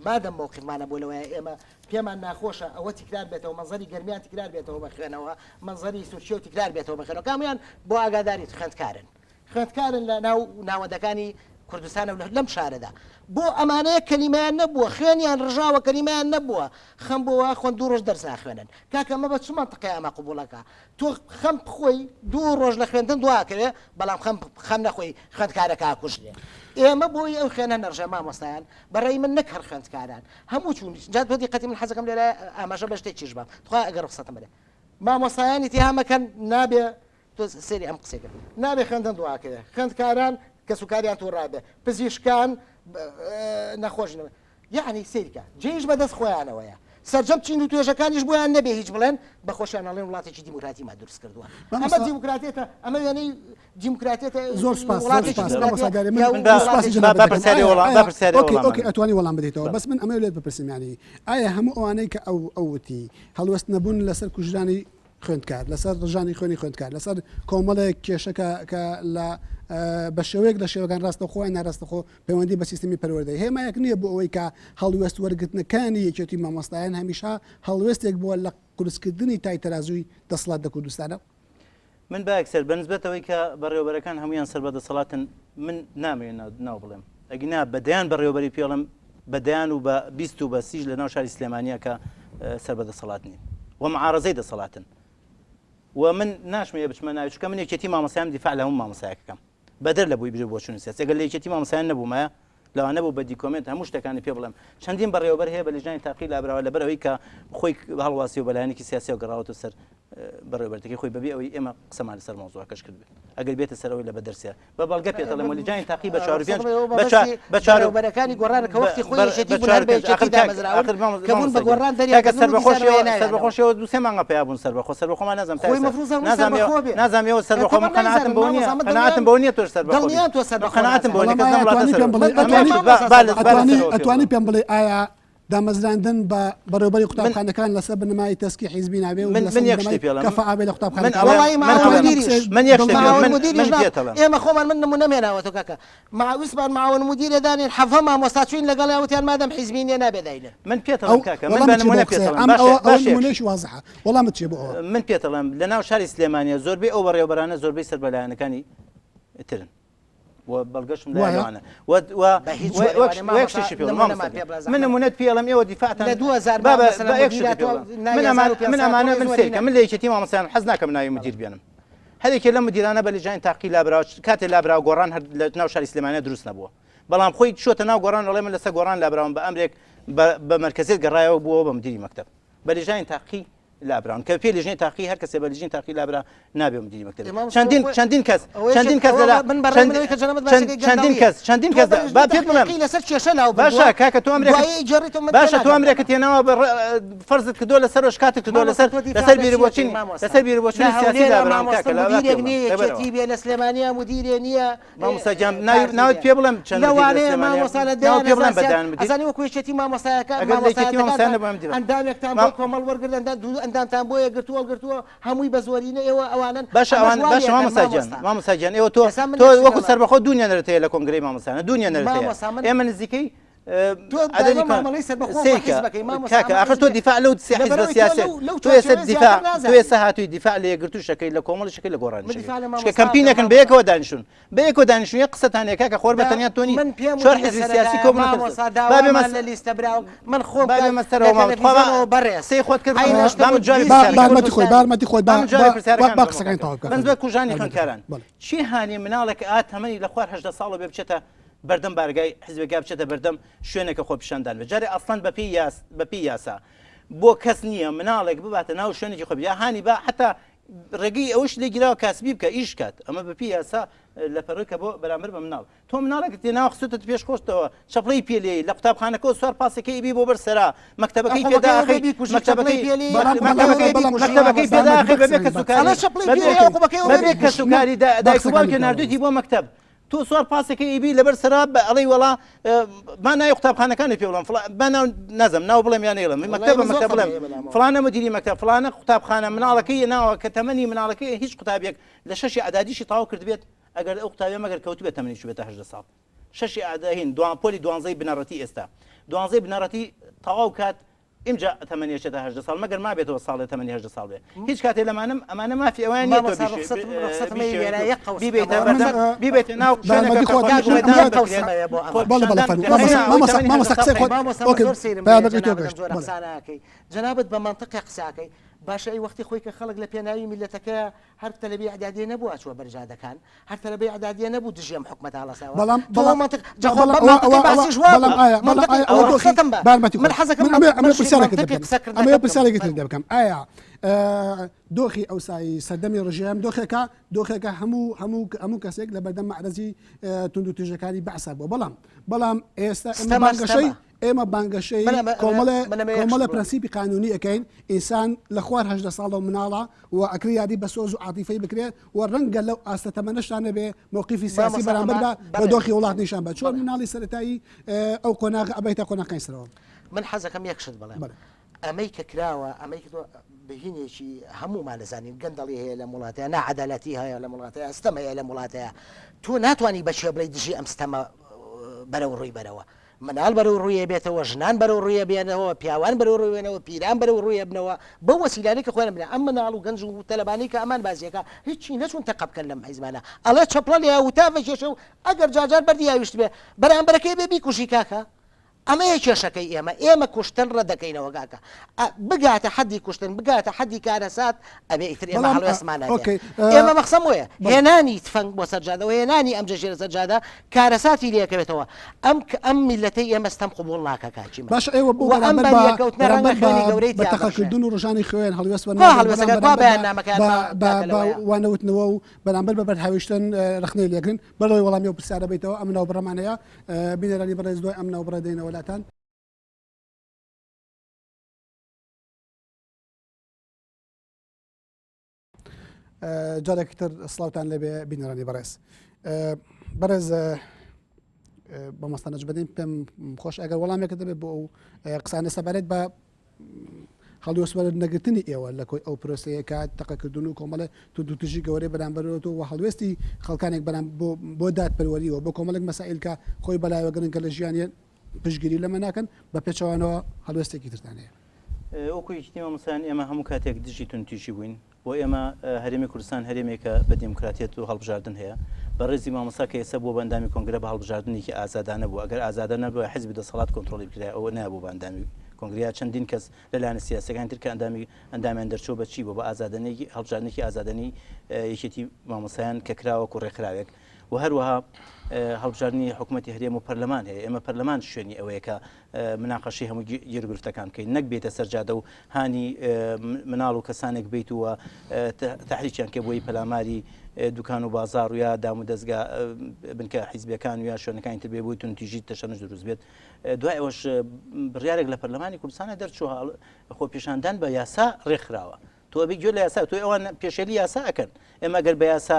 مادەم مەوقیفمانە بۆ لەوەیە ئێمە پێمان ناخۆشە ئەوە تیکرار بێتەوە مەنزەری گەرمیان تیکرار بێتەوە بە خوێنەوە مەنزەری سورچیەو تیکرار بێتەوە بە خوێنەوە کامیان بۆ ئاگاداریت خوێندکارن خوێندکارن لە ناو ناوەندەکانی کوردستانە و لەم شارەدا بۆ ئەمانەیە کەلیمەیان نەبووە خوێنیان ڕژاوە کەلیمەیان نەبووە خەم بۆ وا خۆن دوو ڕۆژ دەرس ناخوێنن کاکە ئەمە بە چ مەنتقێ ئەمە قبوڵەکە تۆ خەم بخۆی دوو ڕۆژ لە خوێندن دواکەوێ بەڵام خەم خەم نەخۆی خوێندکارەکە ئەکوژرێ ئێمە بۆی ئەو خوێنە نەڕژێ مامۆستایان بەڕێی من نەک هەر خوێندکاران هەموو چوون جا تۆ دیقەتی من حەزەکەم لێرە ئاماژە بە شتێکیش بەم تخوا ئەگەر ڕوخسەتم بدە مامۆستایانی تێها مەکەن نابێ تۆ سەیری ئەم قسەی کرد نابێ خوێندن دواکەوێ خوێندکاران کەسوکاریان تووڕابێ پزیشکان نەخۆش یەعنی سەیرکە جێیش بەدەست خۆیانەوەیە سەرجەم چین و توێژەکانیش بۆیان نەبێ هیچ بڵێن بە خۆشیان ئەڵێن وڵاتێکی دیموکراتیمان دروست کردووە ئەمە دیموکراتێتە ئەمە وێنەی دیموکراتێتە زۆر سپاس وڵاتێکی ئەتوانی وەڵام بدەیتەوە بەس من ئەمە لێت بپرسم ینی ئایا هەموو ئەوانەی کە ئەو ئەوتی هەڵوێست نەبوون لەسەر کوژرانی خوێندکار لەسەر ڕژانی خوێنی خوێندکار لەسەر کۆمەڵێک کێشەکە کە لە بە شێوەیەک لە شێوەکان ڕاستەخۆ یان ناڕاستەخۆ پەیوەندی بە سیستمی پەروەردەی هێمایەک نییە بۆ ئەوەی کە هەڵوێست وەرگرتنەکانی یەکێتی مامۆستایان هەمیشە هەڵوێستێک بووە لە قورسکردنی تای تەرازووی دەسەڵات لە کوردستانە. من با یەکسەر بە نسبەت ئەوەی کە بەڕێوەبەرەکان هەموویان سەر بە دەسەڵاتن من نامەوێت ناو بڵێم ئەگینا بە دەیان بەڕێوەبەری پێڵم بە دەیان و بە 20 و بە سیش لە ناو شاری سلێمانیە کە سەر بە دەسەڵات نین و معارەزەی دەسەڵاتن و من ناشمەوێ بچمە ناوی چونکە من یەکێتی مامۆستایان دیفاع لە هەموو مامۆستایەکەکەم بەدەر لە بووی بیر و بۆچوونی سیاسی ئەگەر لە یەکێتی مامۆستایان نەبوومایە لەوانە بوو بە دیکۆمێنت هەموو شتەکانی پێ بڵێم چەندین بەڕێوەبەر هەیە بە لیژنانی تاقی لابراوە لەبەر ئەوەی کە خۆی هەڵواسی و بەلایەنێکی سیاسیەوە گەڕاوەتە سەر بەڕێوەبەرەکەی خۆی بەبێ ئەوەی ئێمە قسەمان لەسەر مەوزوعەکەش کردبێت ئەگەر بێتە سەرەوەی لە بەدەرسە بە بەڵگە پێت ئەڵێم وەلی تاقی بە چوار و پێنج بە چوار بە چوار و بەرەکانی گۆڕان کە وەختی خۆی یەکێتی بوون هەر بە یەکێتی دامەزراون کە بوون بە گۆڕان دەریان کاکە سەربەخۆشیەوە سەربەخۆشیەوە دوو سێ مانگە پەیا بوون سەربەخۆ سەربەخۆمان نازانم تا خۆی مەفروزە هەموو سەربەخۆ بێ نازانم ئێوە سەربەخۆ من قەناعەتم بەوە نییە قەناعەتم بەوە نییە تۆش سەربەخۆ بی دڵنیام تۆ سەربەخۆ قەناعەتم بەوە نییە کەس لەم وڵاتە سەربەخۆ ئەتوانی پێم بڵێ ئایا دامەزراندن بە بەڕێوبەری قوتابخانەکان لەسەر بنەمای تەسکی حیزبی نابێ و من یەک شتی پێ ئەڵێم کەفاء بێ لە قوتابخانەکان وەڵی معاون مدیریش من یەک شتی پێ معاون من مدیریش من نا پێت ئەڵێم ئێمە خۆمان من نمونەم هێناوەتەوە کاکە مع ویستمان معاون مدیرێ دانێن حەڤە مامۆستا چوین لەگەڵیا وتیان مادەم حیزبی نیە نابێ داینێن من پێت ئەو ئەڵێم کاکە من وەڵامت بە چیە بۆ نمونە پێت قسەیە ئەڵێم ئەم باشە ئەوە ئەوە باشە یەک شت نمونەیەکی وازحە وەڵامت چیە بۆ ئەوە من پێت ئەڵێم لەناو شاری سلێمانیە زۆربەی ئەو بەڕێوەبەرانە زۆربەی سەر بە لایەنەکانی ترن و بەڵگەشم لای وایە؟ لەوانە و و بە هیچ و جۆرێ وەک وانە وەک مامۆستا شتێکی پێ بڵێم نمونەمان مامۆستا پێ گیان بڵێ من زەحمەت نمونەت پێ ئەڵێم ئێوە دیفاعتان لە 2000 بابە مەسەلەن با یەک شتت مدیرات پێ و بڵێم ناوی من ئەمان من 1500 ئەمانە تۆ من زۆری سەیرکە نە من لە یەکێتی مامۆستایان حەز ناکەم ناوی مدیر بێنم هەرێکێ لەم مدیرانە بە لیژنەی تاقی لابراوە کاتێ لابراوە گۆڕان هەر لە ناو شاری سلێمانیا دروست نەبووە بەڵام خۆی چۆتە ناو گۆڕان ئەڵێ من لەسەر گۆڕان لابراوم بە ئەمرێک بە مەرکەزیەت گەڕایەوە بووەوە بە مدیری مەکتەب بە لیژنەی تاقی لابراون کە پێ لیژنەی تاقی هەر کەسێ بە لیژنەی تاقی لابرا نابێ مدیری مەکتەب چەندین چەندین کەس چەندین کەس لە چەندین کەس چەندین کەس با پێت بڵێم لەسەر کێشە لاو باشە کاکە تۆ ئەمرێک باشە تۆ ئەمرێکت هێناوە فەرزت کردووە لەسەر شکاتت کردووە لەسەر لەسەر بیربۆچین لەسەر بیربۆچونی سیاسی لابراون کاکە مدیرێک نییە یەکێتی بێ لە سلێمانیا مدیرێ نییە مامۆستا گیان ناوت پێ بڵێم چەند لەوانەیە مامۆستا لە دەیان پێ بڵێم بە دەیان مدیر ئەزانی وەکو یەکێتی مامۆستایەکە ئەگەر لە یەکێتی مامۆستا نەبووم مدیر ئەندامێکتان بۆ کۆمەڵ وەرگرت ئەندام دوو ئەندام. ئەندامتان بۆ یەکگرتوو هەڵگرتووە هەمووی بە زۆرینە ئێوە ئەوانەن باشە ئەمەش ئەوان وا باشە لێ ئەکەن مامۆستا گیان مامۆستا مامۆستا گیان ئێوە تۆ ئێستا من تۆ یەک شت وەکو دەڵێم سەربەخۆ دوو نوێنەرت هەیە لە کۆنگرەی مامۆستایانە دوو نوێنەرت هەیە مامۆستا من ئێمە نزیکەی تۆ عەدەدی دایمە کە مامەڵەی سەربەخۆ بۆ سەیرکە حیزب ئەکەی مامۆستا کاکە ئەمە ئاخر تۆ حیزبێ دیفاع لەو سێ حیزبە لەبەرئەوەی تۆ سیاسیە لەو لەو تۆ ئێستا چوارچێوەیە دیفاع زیاتر تۆ نازانی ئێستا هاتووی دیفاع لە یەکگرتووش ئەکەی لە کۆمەڵیش ئەکەی لە من گۆڕانیش ئەکەی دیفاع لە چونکە مامۆستا ئەکەم کەمپینەکەن مامۆستا بەیەکەوە دانیشتوون بەیەکەوە دانیشتوون یەک قسەتان هەیە کاکە خۆر بە دا تەنیا تۆ نیت من پێم چوار وتی لە حیزبی سیاسی سەرەتایە کۆبوونەتە مامۆستا با بێمە داوامان لە لیستە براوە من خۆم با کاک بێمە لە سەرەوە مامۆستا تخوا با تەلەفیزیۆنەوە بەڕێز قسەی خۆت کرد عەینە با شتم من وت جوابی 20 پرسیارەکان بارمەتی خۆی کوردستانی بارمەتی خۆی با با من جوابی با با پرسیارەکان با بدەمەوە قسەکانی کاکە تەواو بکە بەس فەرموو بە کوژانی بارمەتی خۆی خوێندکاران بەڵێ چی هانی مناڵێک ئا تەمەنی لە خوار 18 ساڵەوە بێ بچێتە بەردەم بارگای حزبێک یا بچێتە بەردەم شوێنێکە خۆپیشاندان بێت جارێ ئەسڵەن بەپێی یاس بەپێی یاسا بۆ کەس نییە مناڵێک بباتە ناو شوێنێکی خۆ یا هانی با حتا ڕێگەی ئەوەش لێ گیراوە کاسبی بکە ئیش کات ئەمە بەپێی یاسا لە پەڕۆی کە بۆ بەرامبەر بە مناڵ تۆ مناڵێکت لێ ناوە خستوتەتە پێش خۆشتەوە چەپڵەی پێ لێی لە قوتابخانەکەوە سوار پاسەکەی بی بۆ بەر سەرا مەکتەبەکەی پێ ئەقومەکەی ئەوە داخەی بێ بیکوژی چەپڵەی مەکتەبەکەی پێ لێی بەڵام بەڵام مەکتەبەکەی بەڵام ئەقومەکەی بەڵام بیکوژی مەکتەبەکەی مامۆستا پێ مامۆستا داخەی بە بەبێ قسەکانی کەسوکاری ئەڵێ چەپڵەی پێ بەبێ لێی ئەقومەکەی ئەوە بێ بەبێ بیکوژی کەسوکاری با دایک و قسەکانی باوکی تەواو ناردوێتی بۆ مەکتەب تۆ سوار پاسەکەی ئیبی لەبەر سەرا بە ئەڵێی وەڵا با ناوی قوتابخانەکانی پێ بڵێم فڵا با ناو نازم ناو بڵێم یان نەیڵێم وەڵای مەکتەبە من زۆر مەکتەب خەم بڵێم هەیە بەلامەوە. فڵانە مدیری مەکتەب فڵانە قوتابخانە مناڵەکەی ناوە کە تەمەنی مناڵەکەی هیچ قوتابیەک لە شەشی ئەدادیشی تەواو کردبێت ئەگەر ئەو قوتابیە مەگەر کەوتبێت تەمەنی چوبێتە 18 ساڵ شەشی ئەداهین دوان پۆلی دوانزەی بنەڕەتی ئێستا دوانزەی بنەڕەتی تەواو کات ئینجا تەمەنی ئەچێتە 18 ساڵ مەگەر مابێتەوە ساڵێ تەمەنی 18 ساڵ بێ هیچ کاتێ لەمانم ئەمانە مافی ئەویان نییە تۆ مامۆستا ڕوخسەتم ڕوخسەتم ئەی لێرە یەک قەوس بیبیتە بکەمەوە. بەردەم بیبێتە ناو شوێنێکە بارمەتی کە خۆت خۆپیشاندان ئەم بکرێت قەوسمەیە بۆ ئەمە. بەڵێ بەڵێ فەرموو خۆپیشاندان مامۆستا بکرێت. مامۆستا تەمەنی مامۆستا 18 قسەی ساڵ خۆت مامۆستا من ئۆکەی زۆر سەیرم لێیە پەیامەکەی تۆ جەنابت ئەم گەشت جۆرە بەڵێ قسانە ئەکەی جەنابت بە مەنتقێ قسە ئەکەی باشە ئەی وەختی خۆی کە خەڵک لە پێناوی میللەتەکەیا هەر تەلەبەی ئیعدادیە نەبوو ئەچووە بەر جادەکان هەر تەلەبەی ئیعدادیە نەبوو دژی ئەم حکومەتە هەڵەساوە بەڵام تۆ بەڵام مەنتق جا خۆ بەڵام بەم ئەوە مەنتقی ئەوە ئەوە باسیش وا بەڵام بوو ئایا بەڵام مەنتقی ئایا ئەوە ئەوە دۆخی ڕوخسەتم بە بارمەتی من خۆت حەزەکەم من ئەمەوێ من ئەمەوێ پرسیارێکت لێ مەنتقی بکەم قسەکردنەکە ئەمەوێ بکەم پرسیارێکت لێ فەرموو بکەم ئایا دۆخی ئەوسایی سەردەمی ڕژێم دۆخێکە دۆخێکە هەموو هەموو هەموو کەسێک لە بەردەم مەعرەزی توندوتیژەکانی بەعسا بووە بەڵام بەڵام ئێستا ئێمە ستەمە بانگەشەی ستەمە ئێمە بانگەشەی من ئەمە کۆمەڵێ من ئەمە یەک شت کۆمەڵێ بڵێم. پرەنسیپی قانونی ئەکەین ئینسان لە خوار 18 ساڵەوە مناڵە و ئەکرێ یاری بە سۆز و عاتیفەی بکرێ و ڕەنگە لەو ئاستە تەمەنەشتا نەبێ مەوقیفی سیاسی مامۆستا بەرامبەر ئەمە بە بە بەڕێز دۆخی وڵات نیشان بە چۆن بەڵێ. مناڵی سەرەتایی ئەو قۆناغە ئەبەیتە قۆناغەکانی سەرەوە من حەزەکەم یەک شت بڵێم بەڵێ. ئەمەی کە کراوە ئەمەی کە تۆ بهینێکی هەموومان ئەزانین گەندەڵی هەیە لەم وڵاتەیا ناعەدالەتی هەیە لەم وڵاتەیا ستەم هەیە لەم وڵاتەیا تۆ ناتوانی بە کێ بڵێی دژی ئەم ستەمە بەرەو ڕووی بەرەوە مناڵ بەرەو ڕووی ئەبێتەوە ژنان بەرەو ڕووی ئەبێنەوە پیاوان بەرەو ڕووی بێنەوە پیران بەرەو ڕووی ئەبنەوە بەو وەسیلانەی کە خۆیان بنە ئەم مناڵ و گەنج و تەلەبانەی کە ئەمان بازیەکە هیچی نەچوون تەقە بکەن لەم حیزبانە ئەڵێ چەپڵە لێ وتاڤ ئەکێشێ و ئەگەر جارجار بەردی یاویشتبێ بەرامبەرەکەی بێ بیکوژی کاکە ئەمەیە کێشەکەی ئێمە، ئێمە کوشتن ڕەت دەکەینەوە کاکە، بگاتە حەدی کوشتن، بگاتە حەدی کارەسات، ئەبێ ئیتر ئێمە بەڵام هەڵوێستمان هەبێ. ئۆکەی ئێمە مەخسەم وەیە، بەڵێ. هێنانی تفەنگ بۆ سەر جادە و هێنانی ئەم جەژێرە سەر جادە کارەساتی لێ ئەکەوێتەوە. ئەم ئەم میللەتەی ئێمە ستەم قبوڵ ناکا کاکی من. باشە ئێوە بۆ و ئەم بەرامبەر بە بەریەکەوتنە ڕەنگە بەرامبەر بە خوێنی گەورەی بە تیا بڕژێ. تەقەکردن و ڕژانی خوێن هەڵوێست کوا وەرناگرن بەڵام هەڵوێستەکە، کوا بەرامبەر بە بەیاننامەکەیان بە با بە کاکە بە لەوەیە. وانەوتنەوە و بەرامبەر بە بەردهاویشتن ڕەخنەی لێگرن. بەر لەوەی وەڵامی ئەو پرسیارە بەیتەوە ئەم ناوبڕەمان هەیە. بینەرانی بەڕێز دوای ئەم ناوبڕە دێینەوە لاتان. جارێکی تر سڵاوتان لێبێ بینەرانی بەڕێز. بەڕێز مامۆستا نەجمەدین پێم خۆش ئەگەر وەڵامێکت دەبێت بۆ ئەو قسانە سەبارەت بە هەڵوێست وەرنەگرتنی ئێوە لە کۆی ئەو پرۆسەیە کە تەقەکردن و کۆمەڵێ توندوتیژی گەورەی بەرامبەرەوە و هەڵوێستی خەڵکانێک بەرام بۆ بۆ دادپەروەریەوە بۆ کۆمەڵێک مەسائیل کە خۆی بەلایەوە گرنگە لە ژیانیان پشتگیری لەمە ناکەن بە پێچەوانەوە هەڵوێستێکی ترتان هەیە. وەکو یەکێتی مامۆستایان ئێمە هەموو کاتێک دژی توندوتیژی بووین بۆ ئێمە هەرێمی کوردستان هەرێمێکە بە دیموکراتیەت و هەڵبژاردن هەیە. بەڕێزی مامۆستا کە ئێستا بووە بە ئەندامی کۆنگرە بە هەڵبژاردنێکی ئازادانە بوو، ئەگەر ئازادە نەبوایە حیزبی دەسەڵات کۆنترۆڵی بکرایە ئەوە نەبوو بە ئەندامی کۆنگرە یا چەندین کەس لە لایەنە سیاسیەکانی تر کە ئەندامی ئەندامیان دەرچووە بە چی بووە بە ئازادانەیەکی هەڵبژاردنێکی ئازادانەی یەکێتی مامۆستایان کە کرا وەکو ڕێکخراوێک و هەروەها هەڵبژاردنی حکوومەتی هەرێم و پەرلەمان هەیە ئێمە پەرلەمان شوێنی ئەوەیە کە مناقەشەی هەموو گیروگرفتەکان بکەین نەک بێتە سەر جادە و هانی مناڵ و کەسانێک بیت و تحریکیان کە بۆی پەلاماری دوکان و بازار و یا دام و دەستگا بنکە حیزبەکان و یا شوێنەکانی تر بێ بۆی توندتیژی تەشەنج دروست بێت دوای ئەوەش بڕیارێک لە پەرلەمانی کوردستانە دەرچووە خۆپیشاندان بە یاسا ڕێکخراوە تۆ ئەبێ گوێ لە یاسا تۆ ئەوان پێشێلی یاسا ئەکەن ئێمە گەر بە یاسا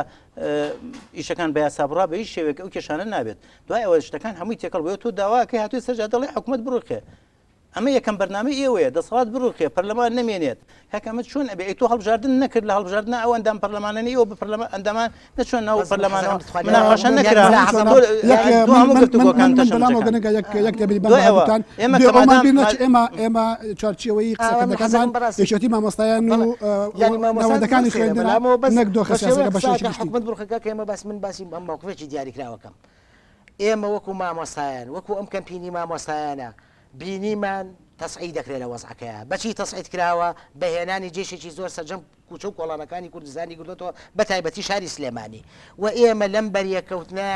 ئیشەکان بە یاسا بڕا بە هیچ شێوێک ئەو کێشانە نابێت دوای ئەوە شتەکان هەمووی تێکەڵ بووە تۆ داواکەی هاتووی سەرجا دەڵێ حکوومەت بڕوخێ. ئەمە یەکەم بەرنامەی ئێوەیە دەسەڵات بڕوخێ پەرلەمان نەمێنێت کاکە ئەمە چۆن ئەبێ ئەی تۆ هەڵبژاردن نەکرد لە هەڵبژاردنە ئەو ئەندام پەرلەمانانەی ئێوە بە پەرلەمان ئەندامان نەچوونە ناو بەس من پەرلەمانەوە حەزەکەم بتخوانیان مناقەشە یەک نەکرا ملاحەزەم تۆ یەک یەک تۆ من هەموو من من گفتوگۆکان من بەلامەوە تەشەنوجەکان گرنگە یەک یەک دەبی بەم دوای ئەوە هەبووتان ئێمە بێ کە ئەومان مادام بیر ما نەچ ئێمە ئێمە چوارچێوەی ئاوا من قسەکردنەکانمان حەزەکەم بەڕاستی یەکێتی مامۆستایان و بەڵێ یانی مامۆستایان زۆر ناوەندەکانی سەیرە خوێندنە بەلامەوە بەس نەک دۆخە بە شێوەیەک سیاسەکە بە قسە شێوەیەکی ئەکا گشتی. حکومەت بڕوخێ کاکە ئێمە باس من باسی ئەم مەوقفێکی دیاریکراوەکەم ئێمە وەکو مامۆستایان وەکو ئەم کەمپینی مامۆستایانە بینیمان تەسعید دەکرێت لە وەزعەکەیا. بەچی تەسعید کراوە؟ بە هێنانی جەیشێکی زۆر سەرجەم کوچە و کۆڵانەکانی کوردستانی گرتۆتەوە بە تایبەتی شاری سلێمانی. و ئێمە لەم بەریەککەوتنە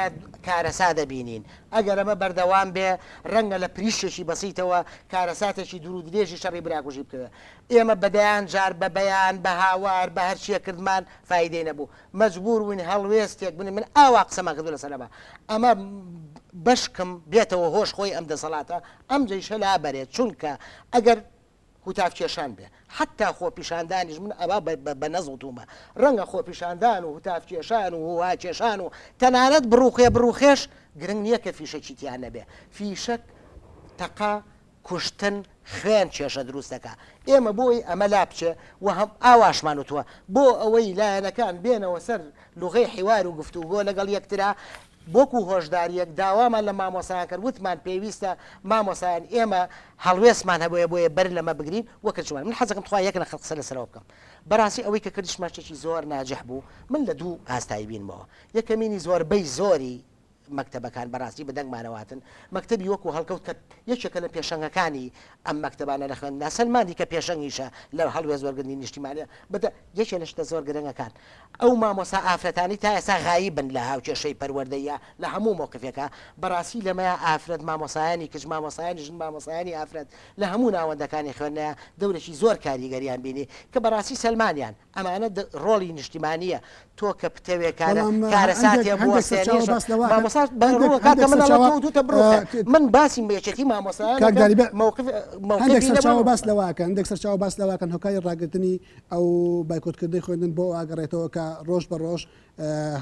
کارەسات دەبینین. ئەگەر ئەمە بەردەوام بێ ڕەنگە لە پریشکێکی بەسیتەوە کارەساتێکی دوور و درێژی شەڕی براکوژی بکەوێ. ئێمە بە دەیان جار بە بەیان، بە هاوار، بە هەرچیەک کردمان فایدەی نەبوو. مەجبور بووین هەڵوێستێک بنێین، من ئاوا قسەمان کردووە لەسەر ئەمە، ئەمە بەشکم بێتەوە هۆش خۆی ئەم دەسەڵاتە ئەم جەیشە لابەرێت، چونکە ئەگەر هوتاف کێشان بێ حەتتا خۆپیشاندانیش من ئەوە بە نەز وتوومە ڕەنگە خۆپیشاندان و هوتاف کێشان و هوها کێشان و تەنانەت بڕوخێ بڕوخێش گرنگ نییە کە فیشەکی تیا نەبێ فیشەک تەقە کوشتن خوێن کێشە دروست دەکا ئێمە بۆ ئەوەی ئەمە لابچێ و هەم ئاواشمان وتووە بۆ ئەوەی لایەنەکان بێنەوە سەر لوغەی حیوار و گفتوگۆ لەگەڵ یەکترا وەکو هۆشداریەک داوامان لە مامۆستایان کرد وتمان پێویستە مامۆستایان ئێمە هەڵوێستمان هەبووە بۆیە بەر لەمە بگرین وە کردشمان من حەزەکەم تخوا یەک نەخت قسە لەسەرەوە بکەم بەڕاستی ئەوەی کە کردیشمان شتێکی زۆر ناجح بوو من لە دوو ئاستای بینمەوە یەکەمینی زۆربەی زۆری مەکتەبەکان بەڕاستی بە دەنگمانەوە هاتن، مەکتەبی وەکو هەڵکەوت کە یەکێکە لە پێشەنگەکانی ئەم مەکتەبانە لە خوێندندا سەلماندی کە پێشەنگیشە لە هەڵوێست وەرگرتنی نیشتیمانیە بە یەکێ لە شتە زۆر گرنگەکان ئەو مامۆستا ئافرەتانەی تا ئێستا غایبن لە هاوکێشەی پەروەردەییا لە هەموو مەوقفێکا بەڕاستی لەمەیا ئافرەت مامۆسایانی کچ مامۆسایانی ژن مامۆسایانی ئافرەت لە هەموو ناوەندەکانی خوێندنیا دەورێکی زۆر کاریگەریان بینی کە بەڕاستی سەلمانیان ئەمانە ڕۆڵی نیشتیمانیە تۆ کە بتەوێ کارە بەڵام کارەساتێ هەندێک هەندێک بوەستێنی سەرچاوە ژە باس لەوە ئەکەن مامۆستا بە هەندێک ڕووە کاکە هەندێک من ئەڵێم سەرچاوە تۆ وتوتە بڕوخێ من باسی یەکێتی مامۆستایان کاک ئەکەم داری بە مەوقف هەندێک مەوقفی سەرچاوە لەمەڕ باس لەوە ئەکەن هەندێک سەرچاوە باس لەوە ئەکەن هۆکاری ڕاگرتنی ئەو بایکۆتکردنی خوێندن بۆ ئەوە ئەگەڕێتەوە کە ڕۆژ بە ڕۆژ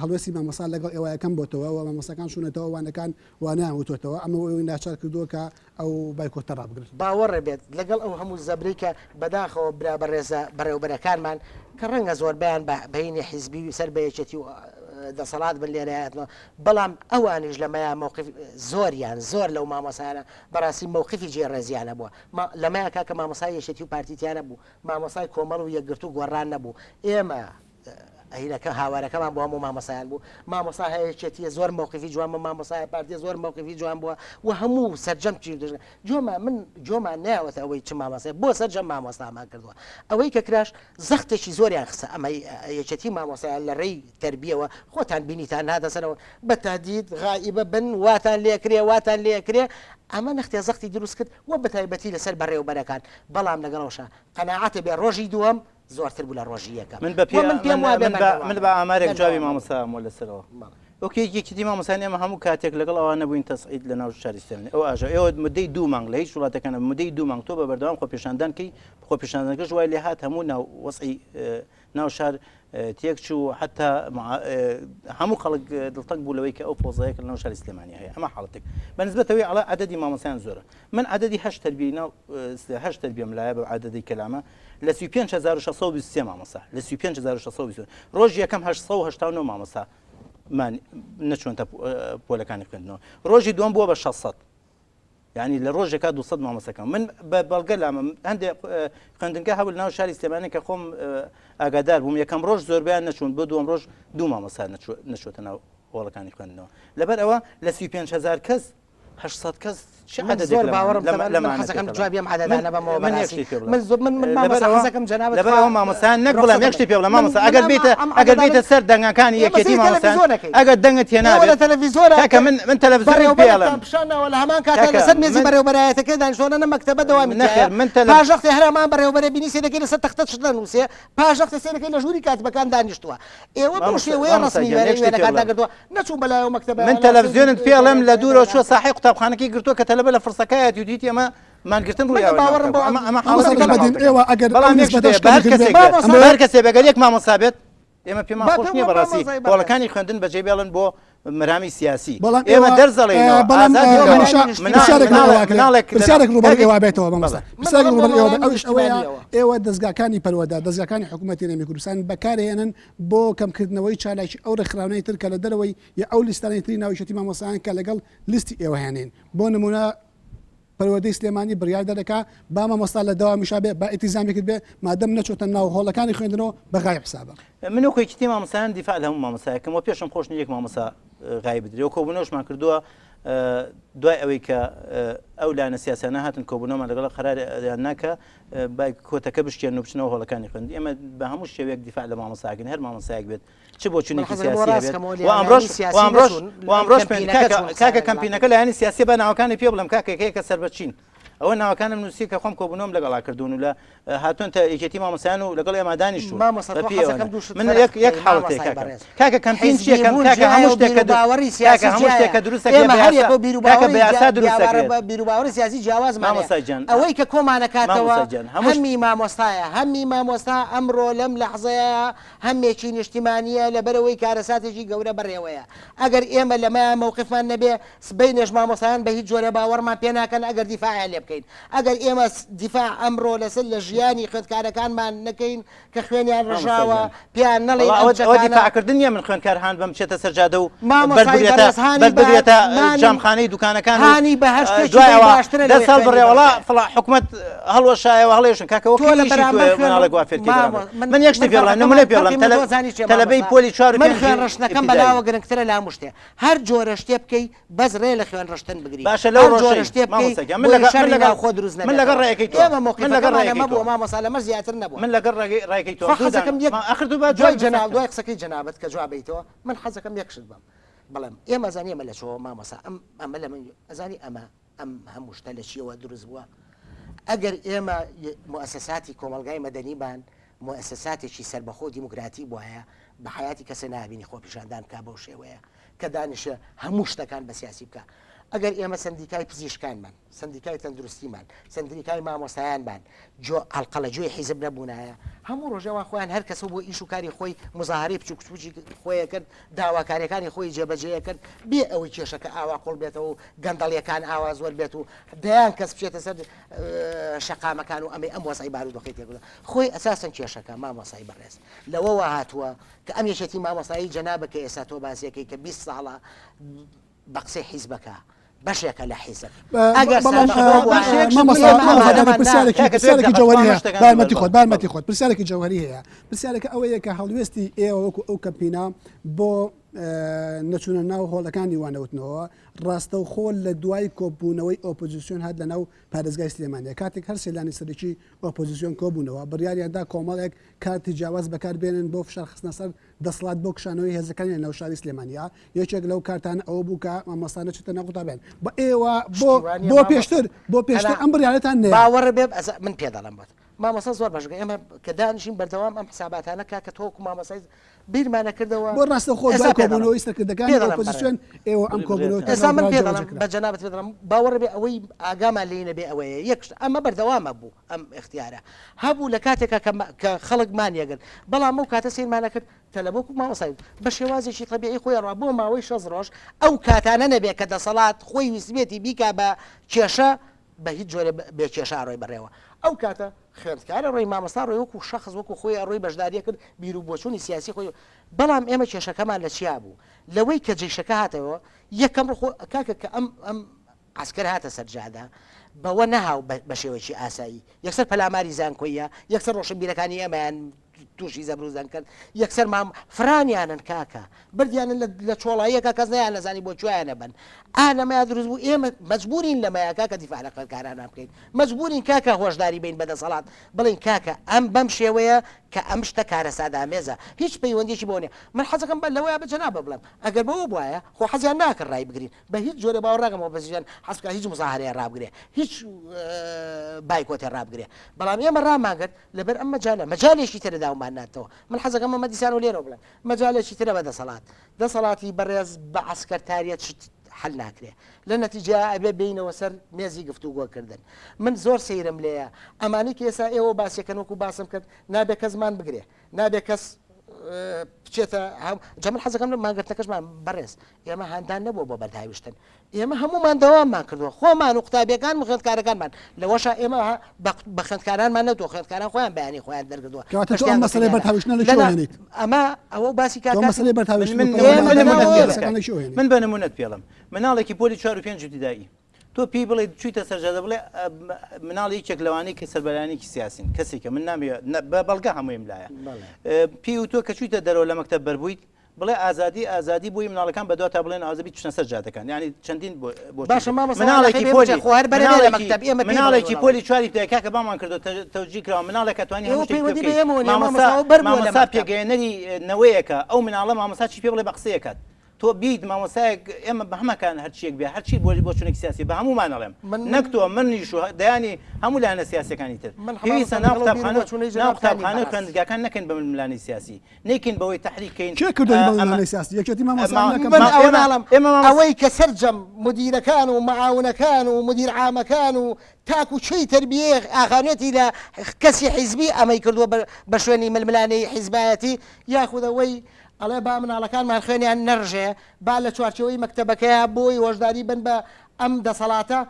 هەڵوێستی مامۆستا لەگەڵ ئێوە کەم بۆتەوە و مامۆستاکان چوونەتەوە وانەکان وانەیان وتۆتەوە ئەمە ئەوەی ناچار کردووە کە ئەو بایکۆتە ڕابگرن. باوەڕێ بێت لەگەڵ ئەو هەموو زەبرەی کە بەداخەوە برا بەڕێزە بەڕێوبەرەکانمان کە ڕەنگە زۆربەیان بە بەینی حیزبی و سەر بە یەکێتی و دەسەڵات بن لێرە هاتنەوە بەڵام ئەوانیش لەمەیا مەوقف زۆریان زۆر لەو مامۆسایانە بەڕاستی مەوقفی جێ ڕێزیان هەبووە لەمەیا کاکە مامۆسای یەکێتی و پارتی تیا نەبوو مامۆسای کۆمەڵ و یەکگرتوو گۆڕان نەبوو ئێمە هینەکە هاوارەکەمان بۆ هەموو مامۆستایان بوو مامۆستا هەیە یەکێتیە زۆر مەوقفی جوان بوو مامۆستا هەیە پارتیە زۆر مەوقفی جوان بووە و هەموو سەرجەم چین و جۆمان من جۆمان ناوەتە ئەوەی چ مامۆستای بۆ سەرجەم مامۆستامان کردووە ئەوەی کە کراش زەختێکی زۆریان خستە ئەمە یەکێتی مامۆستایان لە ڕێی تەربیەوە خۆتان بینیتان هاتە سەرەوە بە تهدید غائیبە بن واتان لێکرێ واتان لێکرێ ئەمە نەختێ زەختی دروست کرد و بە تایبەتی لەسەر بەڕێوبەرەکان بەڵام لەگەڵەوەشا قەناعەتە بێ ڕۆژی دووەم زۆرتر بوو لە ڕۆژی یەکەم من بە وە من پێم وابێ من بە من بە ئامارێک جوابی بەردەوامە. مامۆستا ئەمەوە لەسەرەوە بەڵێ. ئۆکەی یەکێتی مامۆستایان ئێمە هەموو کاتێک لەگەڵ ئەوان نەبووین تەسعید لە ناو شاری سلێمانی ئەو ئاژە ئێوە مدەی دوو مانگ لە هیچ وڵاتەکان مدەی دوو مانگ تۆ بە بەردەوام خۆپێشاندان کەی خۆپێشاندانەکەش وای لێ هات هەموو ناو وەزعی ناو شار تێک چوو حتا هەموو خەڵک دڵتەنگ بوو لەوەی کە ئەو فۆزەیە کە لەناو شاری سلێمانی هەیە ئەمە حاڵەتێک بە نسبەتەوەی ئەڵێ عەدەدی مامۆستایان زۆرە من عەدەدی هەشت تەربیەی ناو هەشت تەربیەم لایە بە عەدەدی کەلامە لە 35623 مامۆستا لە 35623 ڕۆژی یەکەم 889 مامۆستا مان نەچوونتە پۆلەکانی خوێندنەوە ڕۆژی دووەم بووە بە 600 یعنی لە ڕۆژێکا 200 مامۆستاکەم من بە بەڵگە لامە هەندێک خوێندنگە هەبوو لەناو شاری سلێمانی کە خۆم ئاگادار بووم یەکەم ڕۆژ زۆربیان نەچوون بۆ دووەم ڕۆژ دوو مامۆستا نەچووەتە ناو هۆڵەکانی خوێندنەوە لەبەر ئەوە لە 35000 کەس 800 کەس چ من عەدەدێک زۆر لەمانە باوەڕم لەمە تەبعەن من لەمانە حەزەکەم تێکەڵە جوابی ئەم من عەدەدانە بەمەوە من یەک بەڕاستی شتی پێ بڵێم من زۆر من من لەبەر مامۆستا ئەوە حەزەکەم جەنابت لەبەر خوا ئەوە مامۆستایان نەک بڵێم ڕوخسەتم یەک شتی پێ بڵێم من مامۆستا من ئەگەر ئەم بیتە ئەم ئەگەر عەدەدانە بیتە سەر دەنگەکانی ئێمە یەکێتی سەیری مامۆستایان تەلەفیزۆنەکەین ئەگەر دەنگت ئێوە لە هێنابێت تەلەفیزۆنە کاکە من من تەلەفزیۆنت پێ بەڕێوەبەرتان ئەڵێم پیشان داوە لە هەمان کاتە کاکە لەسەر مێزی من بەڕێوەبەرایەتەکەی دانیشتووە نە مەکتەبە دەوامی تیایە نەخێر من تەلەف پاژەختێ هەر هەمان بەڕێوەبەرە بینی سەیرەکەی لەسەر تەختە شت دەنووسێ پاژەختێ سەیرەکەی لە ژووری کاتبەکان دانیشتووە ئێوە بەو مامۆستا شێوەیە مامۆستا ڕەسمی گیان یەک شتی پێ وێنەکانتان بڵێم گرتووە نەچوون بەلای ئەو مەکتەبە من لە سەیری تەلەفزیۆنت پێ ئەڵێم لە دوورەوە وێنەکان چووە ساحەی قوتابخانەکەی گرتووە کە تەلەبە لە فرسەکایەتی و دیتی ئەمە مانگرتن من ڕوویاوە باوەڕم بەو ئەمە ئەمە مامۆستا حاڵەتێکە لە نەجمەدین حاڵەتەکە ئێوە ئەگەر ئەو بەڵام یەک شت نسبەتەش هەیە بە هەر کەمی کردبێ کەسێک بێت مامۆستا بە هەر کەسێ بێت ئەگەر یەک مامۆستا بێت ئێمە پێمان با خۆش پێم نییە وابێ بەڕاستی مامۆستای بەڕێز هۆڵەکانی خوێندن بەجێ بێڵن بۆ. مەرامی سیاسی بەڵام ئێمە دەرس دەڵێینەوە بەڵام ئازاد ئێوە بکەوە. هەمیشە مناڵ- پرسیارێک مناڵ- لەوە ئەکرێ. مناڵێک لە- پرسیارێک ڕووبەڕووی کاکە- ئێوە بێتەوە مامۆستا بەڵێ. پرسیارێک من ڕووبەڕووی ئێوە بەڵام ئەویش ئەوەیە نیشتیمانیەوە. ئێوە دەزگاکانی پەروەردە دەزگاکانی حکوومەتی هەرێمی کوردستان بەکارهێنن بۆ کەمکردنەوەی چالاکی ئەو ڕێکخراونەی تر کە لە دەرەوەی یا ئەو لیستانەی تری ناو یەکێتی مامۆستایان کە لەگەڵ لیستی ئێوە هێنین بۆ نمونە پەروەردەی سلێمانی بڕیار دەرەکا با مامۆستا لە دەوامیشا بێ با ئیلتیزامی کردبێ مادەم نەچۆتە ناو هۆڵەکانی خوێندنەوە بە غایب حسابە. من وەکو یەکیتی مامۆستایان دیفاع لە هەموو مامۆستایەکەم و پێشم خۆش نیە یەک مامۆستا غایب بدرێ و کۆبوونەوەشمان کردووە دوای ئەوەی کە ئەو لایەنە سیاسیانە هاتن کۆبوونەوەمان لەگەڵ قەراریان نا کە با کۆتەکە بشکێنن و بچنەوە هۆڵەکانی خوێندن ئێمە بە هەموو شێوەیەک دیفاع لە مامۆستاکەین هەر مامۆستایەک بێت چ بۆچوونێکی سیاسی هەبێت و ئەمڕۆش و ئەمڕۆش و ئەمڕۆش کاکە کەمپینەکە لایەنی سیاسی بە ناوەکانی پێ بڵێم کاکە کە سەر بە چین ئەوە ناوەکانم نووسی کە خۆم کۆبوونەوەم لەگەڵا کردوون و لە هاتوون تا یەکێتی مامۆستایان و لەگەڵ ئێمە دانیشتوون من یەک یەک حاڵەتێک کاکە کاکە کەمپین چییە کەم کاکە هەموو شتێک کە باوەڕی سیاسی کاکە هەموو شتێک کە دروست دەکرێت ئێمە بە هەر یاسا یەکەو بیرو کاکە باوەڕی بە یاسا دروست جیاوارە دەکرێت بیرو باوەڕی سیاسی جیاوازمان هەیە مامۆستا گیان ئەوەی کە کۆمانەکاتەوە مامۆستا گیان هەموو هەمی مامۆستایە هەمی مامۆستا ئەمڕۆ لەم لەحزەیە هەمێکی نیشتیمانییە لەبەرئەوەی کارەساتێکی گەورە بەڕێوەیە ئەگەر ئێمە لەمەیا مەوقفمان نەبێ سبەینێش مامۆستایان بە هیچ جۆرێ باوەڕمان پێ ناکەن ئەگەر دیفاعیان لێ بکەین ئەگەر ئێمە دیفاع ئەمڕۆ لەسەر لە ژیانی خوێندکارەکانمان نەکەین کە خوێنیان مامۆستا ڕژاوە گیان پێیان نەڵێین وەڵا ئەم ئەوە ئەوە چەکانە دیفاع کردن نییە من خوێندکار هان بەم بچێتە سەر جادە و بەر مامۆستای بگرێتە بەڕێز هانی بەر بە بگرێتە مانی جامخانەی دوکانەکان و هانی بە هەر شتێکی دوای بەی ئەوە باشترە دەست لەوەی خوێنی هەڵبڕێ وەڵا بڕژێ. فڵا حکومەت هەڵوەشایەوە هەڵێشن کاکە وەک تۆ لە ئیشی بەرامبەر تۆیە خوێن مناڵێک وا فێرکەی مامۆ بەرامبەر من من یەک شتی من پێ بڵێم فەرقەکەمان نمونەی پێ فەرقی بڵێم من تەلە تۆ زانی چیە تەلەبەی مامۆستا پۆلی چوار و من پێنجی خوێن ڕشتنەکەم ئیبتیدایی بەلاوە گرنگترە لە هەموو شتێ هەر جۆرە شتێ بکەی بەس ڕێ لە خوێن ڕشتن بگری باشە لەو هەر جۆرە ڕۆژەی شتێ بکەی مامۆستا گیان من بۆی لەگەڵ من شەڕی لەگەڵ ناوخۆ دروست من لەگەڵ نەبێتەوە ڕێیەکەی تۆ ئێمە من لەگەڵ مەوقیفەکەمان ڕێیەکەی ئەمە تۆ بووە مامۆستا لەمەش زیاتر نەبووە من لەگەڵ ڕێگەی ڕێیەکەی تۆ خوا دوو دانە حەزەکەم یەک ما ئەخر دوو با دوای جوابی جەناب بفەرموو. دوای قسەکەی جەنابت کە جواب بەیتەوە من حەزەکەم یەک شت بم بڵێم ئێمە ئەزانی ئەمە لە چۆوە مامۆستا ئەم ئەمە لە من ئەزانی ئەمە ئەم هەموو شتە لە چیەوە دروست بووە؟ ئەگەر ئێمە موئەسەساتی کۆمەڵگای مەدەنیمان موئەسەساتێکی سەربەخۆ و دیموکراتی بوایە بە حەیاتی کەسێ نابینی خۆپیشاندان بکا بەو شێوەیە کە دانیشێ هەموو شتەکان بە سیاسی بکا. ئەگەر ئێمە سەندیکای پزیشکانمان، سەندیکای تەندروستیمان، سەندریکای مامۆستایانمان جۆ ئەڵقە لە گوێی حیزب نەبوونایە، هەموو ڕۆژێ ئەوان خۆیان هەر کەسەو بۆ ئیش و کاری خۆی موزاهەرەی بچووک بچووکی خۆی ئەکرد، داواکاریەکانی خۆی جێبەجێ ئەکرد، بێ ئەوەی کێشەکە ئاوا قوڵ بێتەوە و گەندەڵیەکان ئاوا زۆر بێت و دەیان کەس بچێتە سەر شەقامەکان و ئەمەی ئەم وەزعی بارودۆخەی تێکدا. خۆی ئەساسەن کێشەکە مامۆستای بەڕێز لەوەوە هاتووە کە ئەم یەکێتی مامۆستایی جەنابت کە ئێستا تۆ باسی ئەکەی کە 20 ساڵە بە قسەی حیزبەکە بەشێکە لە حیزب ئەگەر بەڵام سەربەخۆ بوایە مامۆستا ئێمە مامۆستا ئامادەمان پرسیارێکی کاکە پرسیارێکی تۆ جەوهەری هەیە شتەکان با یارمەتی دووبارە خۆت با یارمەتی خۆت پرسیارێکی جەوهەری هەیە پرسیارەکە ئەوەیە کە هەڵوێستی ئێوە وەکو ئەو کەمپینە بۆ نەچوونە ناو هۆڵەکانی وانەوتنەوە ڕاستەوخۆ لە دوای کۆبوونەوەی ئۆپۆزیسیۆن هات لە ناو پارێزگای سلێمانیە کاتێک هەر سێ لانی سەرەکی ئۆپۆزیسیۆن کۆبوونەوە بڕیاریاندا کۆمەڵێک کارتی جیاواز بەکاربێنن بۆ فشار خستنە سەر دەسەڵات بۆ کشانەوەی هێزەکانی لە ناو شاری سلێمانیا یەکێک لەو کارتانە ئەوە بوو کە مامۆستا نەچێتە ناو قوتابیان بە ئێوە بۆ پشتیوانیە بۆ مامۆستا. پێشتر بۆ پێشتر ئەنا ئەم بڕیارەتان نەیا باوەڕ بێ ئەز من پێ دەڵێم بۆت مامۆستا زۆر باش گوت ئێمە کە دانیشین بەردەوام ئەم حساباتانە کاکە تۆ وەکو مامۆستای بیرمانە کردەوە بۆ ڕاستەوخۆ ئێستا دوای پێ دەڵێم کۆبوونەوەی سەرکردەکانی پێ دەڵێم بەڕێز ئۆپۆزیسیۆن ئێوە ئەم کۆبوونەوەتان ئێستا من ناوبرا پێ جێبەجێ دەڵێم کرا بە جەنابت پێ دەڵێم باوەڕ بێ ئەوەی ئاگامان لێی نەبێ ئەوەیە یەک شت ئەمە بەردەوامە بوو ئەم ئیختیارە هەبوو لە کاتێکا کە کە خەڵک مانیەگرت بەڵام ئەو کاتە سەیرمان ئەکرد تەلەبە وەکو مامۆستای وت بە شێوازێکی تەبیعی خۆی ئەڕوا بۆ ماوەی شەست ڕۆژ ئەو کاتانە نەبێ کە دەسەڵات خۆی ویستبێتی بیکا بە کێشە بە هیچ جۆرێ بێ کێشە ئەڕۆی بەڕێوە ئەو کاتە خوێندکار ئەڕۆی مامۆستا ڕۆی وەکو شەخس وەکو خۆی ئەڕۆی بەشداریە کرد بیر و بۆچوونی سیاسی خۆی بەڵام ئێمە کێشەکەمان لە چیا بوو لەوەی کە جەیشەکە هاتەوە یەکەم ڕۆ خۆ کاکە کە ئەم ئەم عەسکەر هاتە سەر جادە بەوە نەهاو بە شێوەیەکی ئاسایی یەکسەر پەلاماری زانکۆیە یەکسەر ڕۆشنبیرەکانی ئێمەیان تووشی زەبر و زەنگ کرد یەکسەر مام فرانیانن کاکە بردیانن لە چۆڵاییەکە کەس نەیان نەزانی بۆ کوێیان ئەبەن ئا لەمەیا دروست بوو ئێمە مەجبورین لەمەیا کاکە دیفاع لە خوێندکارانمان بکەین مەجبورین کاکە هۆشداری بین بە دەسەڵات بڵێین کاکە ئەم بەم شێوەیە کە ئەم شتە کارەساتئامێزە هیچ پەیوەندیەکی بەوە نیە من حەزەکەم بە لەوەیا بە جەنابە بڵێم ئەگەر بەوە بوایە خۆ حەزیان ناکرد ڕای بگرین بە هیچ جۆرێ باوەڕ ناکەم ئۆپۆزیسیۆن حەز بکا هیچ موزاهەرەیە ڕابگرێ هیچ بایکۆتێ ڕابگرێ بەڵام ئێمە ڕامان گرت لەبەر ئەم مەجالە مەجالێکی ترە داومان ناتەوە من حەزەکەم ئەمە دیسان و لێرەوە بڵێم مەجالێکی ترە بە دەسەڵات دەسەڵاتی بەڕێز بە عەسکەرتاریەت شت حەل ناکرێ لە نەتیجە ئەبێ بێینەوە سەر مێزی گفتوگۆ کردن من زۆر سەیرم لێیە ئەمانەی کە ئێستا ئێوە باسیەکەن وەکو باسم کرد نابێ کەس مان بگرێ نابێ کەس. بچێتە جا من حەزەکەم لە مانگرتنەکەشمان بەڕێز ئێمە هاندان نەبووە بۆ بەردهاویشتن ئێمە هەموومان دەواممان کردووە خۆمان و قوتابیەکان و خوێندکارەکانمان لەوەشا ئێمە بە خوێندکارانمان نەوتووە خوێندکاران خۆیان بەیانی خۆیان دەرکردووە کەواتە تۆ ئەم مەسەلەی بەردهاویشتنە لە کوێوە هێنیت؟ ئەمە ئەوە باسی تۆ کاک مەسەلەی بەردهاویشتن و من پەروەردە من لە نموونەت پێ سیاسەکان ئەڵێم لە کوێوە هێنیت؟ من بە نموونەت پێ ئەڵێم مناڵێکی پۆلی چوار و پێنج ابتدائی تۆ پێی بڵێ چوویتە سەر جادە بڵێ مناڵی یەکێک لەوانەی کە سەربەرانێکی سیاسین کەسێکە من نامەوێ بە بەڵگە هەموویم لایە پێی وتووە کە چوویتە دەرەوە لە مەکتەب بەربوویت بڵێ ئازادی ئازادی بۆی مناڵەکان بەدوا تا بڵێن ئازبی چنە سەر جادەکان یعنی چەندین بۆ باشە مامۆستا مناڵێکی پۆلی خۆ هەر بەرە لە مەکتەب ئێمە مناڵێکی پۆلی چواری پێ کاکە بامان کردو تەوجی کراوە مناڵێک توانی هەموو پەیوەندی بە ئێمەوە نییە مامۆستا مامۆستا بەر بووە لە مامۆستا مەکتەب. پێگەیەنەری نەوەیەکە ئەو مناڵە مامۆستا چی پێ بڵێ بە قسەیەکات تۆ بیت مامۆستایەک ئێمە بە هەمەکان هەرچیەک بێ هەرچی بۆ بۆچونێکی سیاسی بە هەموومان ئەڵێم من نەک تۆ منیش و دەیانی هەموو لایەنە سیاسیەکانی تر من پێویستە مامۆستا ناو لەگەڵ بیر و قوتابخانە بۆچوونەی ناو جەنابتان نیم قوتابخانە و بەڕاست. خوێندگاکان نەکەین بە ململانێی سیاسی نەیکەین بەوەی تەحریک کەین کێ کردووە ئە، بە ئەمە ململانێی سیاسی یەکێتی مامۆستایان ما- نەکەن من ما- ئەوە ئێمە ناڵێم ئێمە مامۆستا ئەوەی کە سەرجەم مدیرەکان و معاونەکان و مدیر عامەکان و تاکو چێی تەربیەیە ئاخانێتی لە کەسی حیزبی ئەمەی کردووە بە بە شوێنی ململانێی حیزبایەتی یاخود ئەوەی ئەڵێ با مناڵەکانمان خوێنیان نەڕژێ، با لە چوارچێوەی مەکتەبەکەیا بۆی هۆشداری بەن بە ئەم دەسەڵاتە،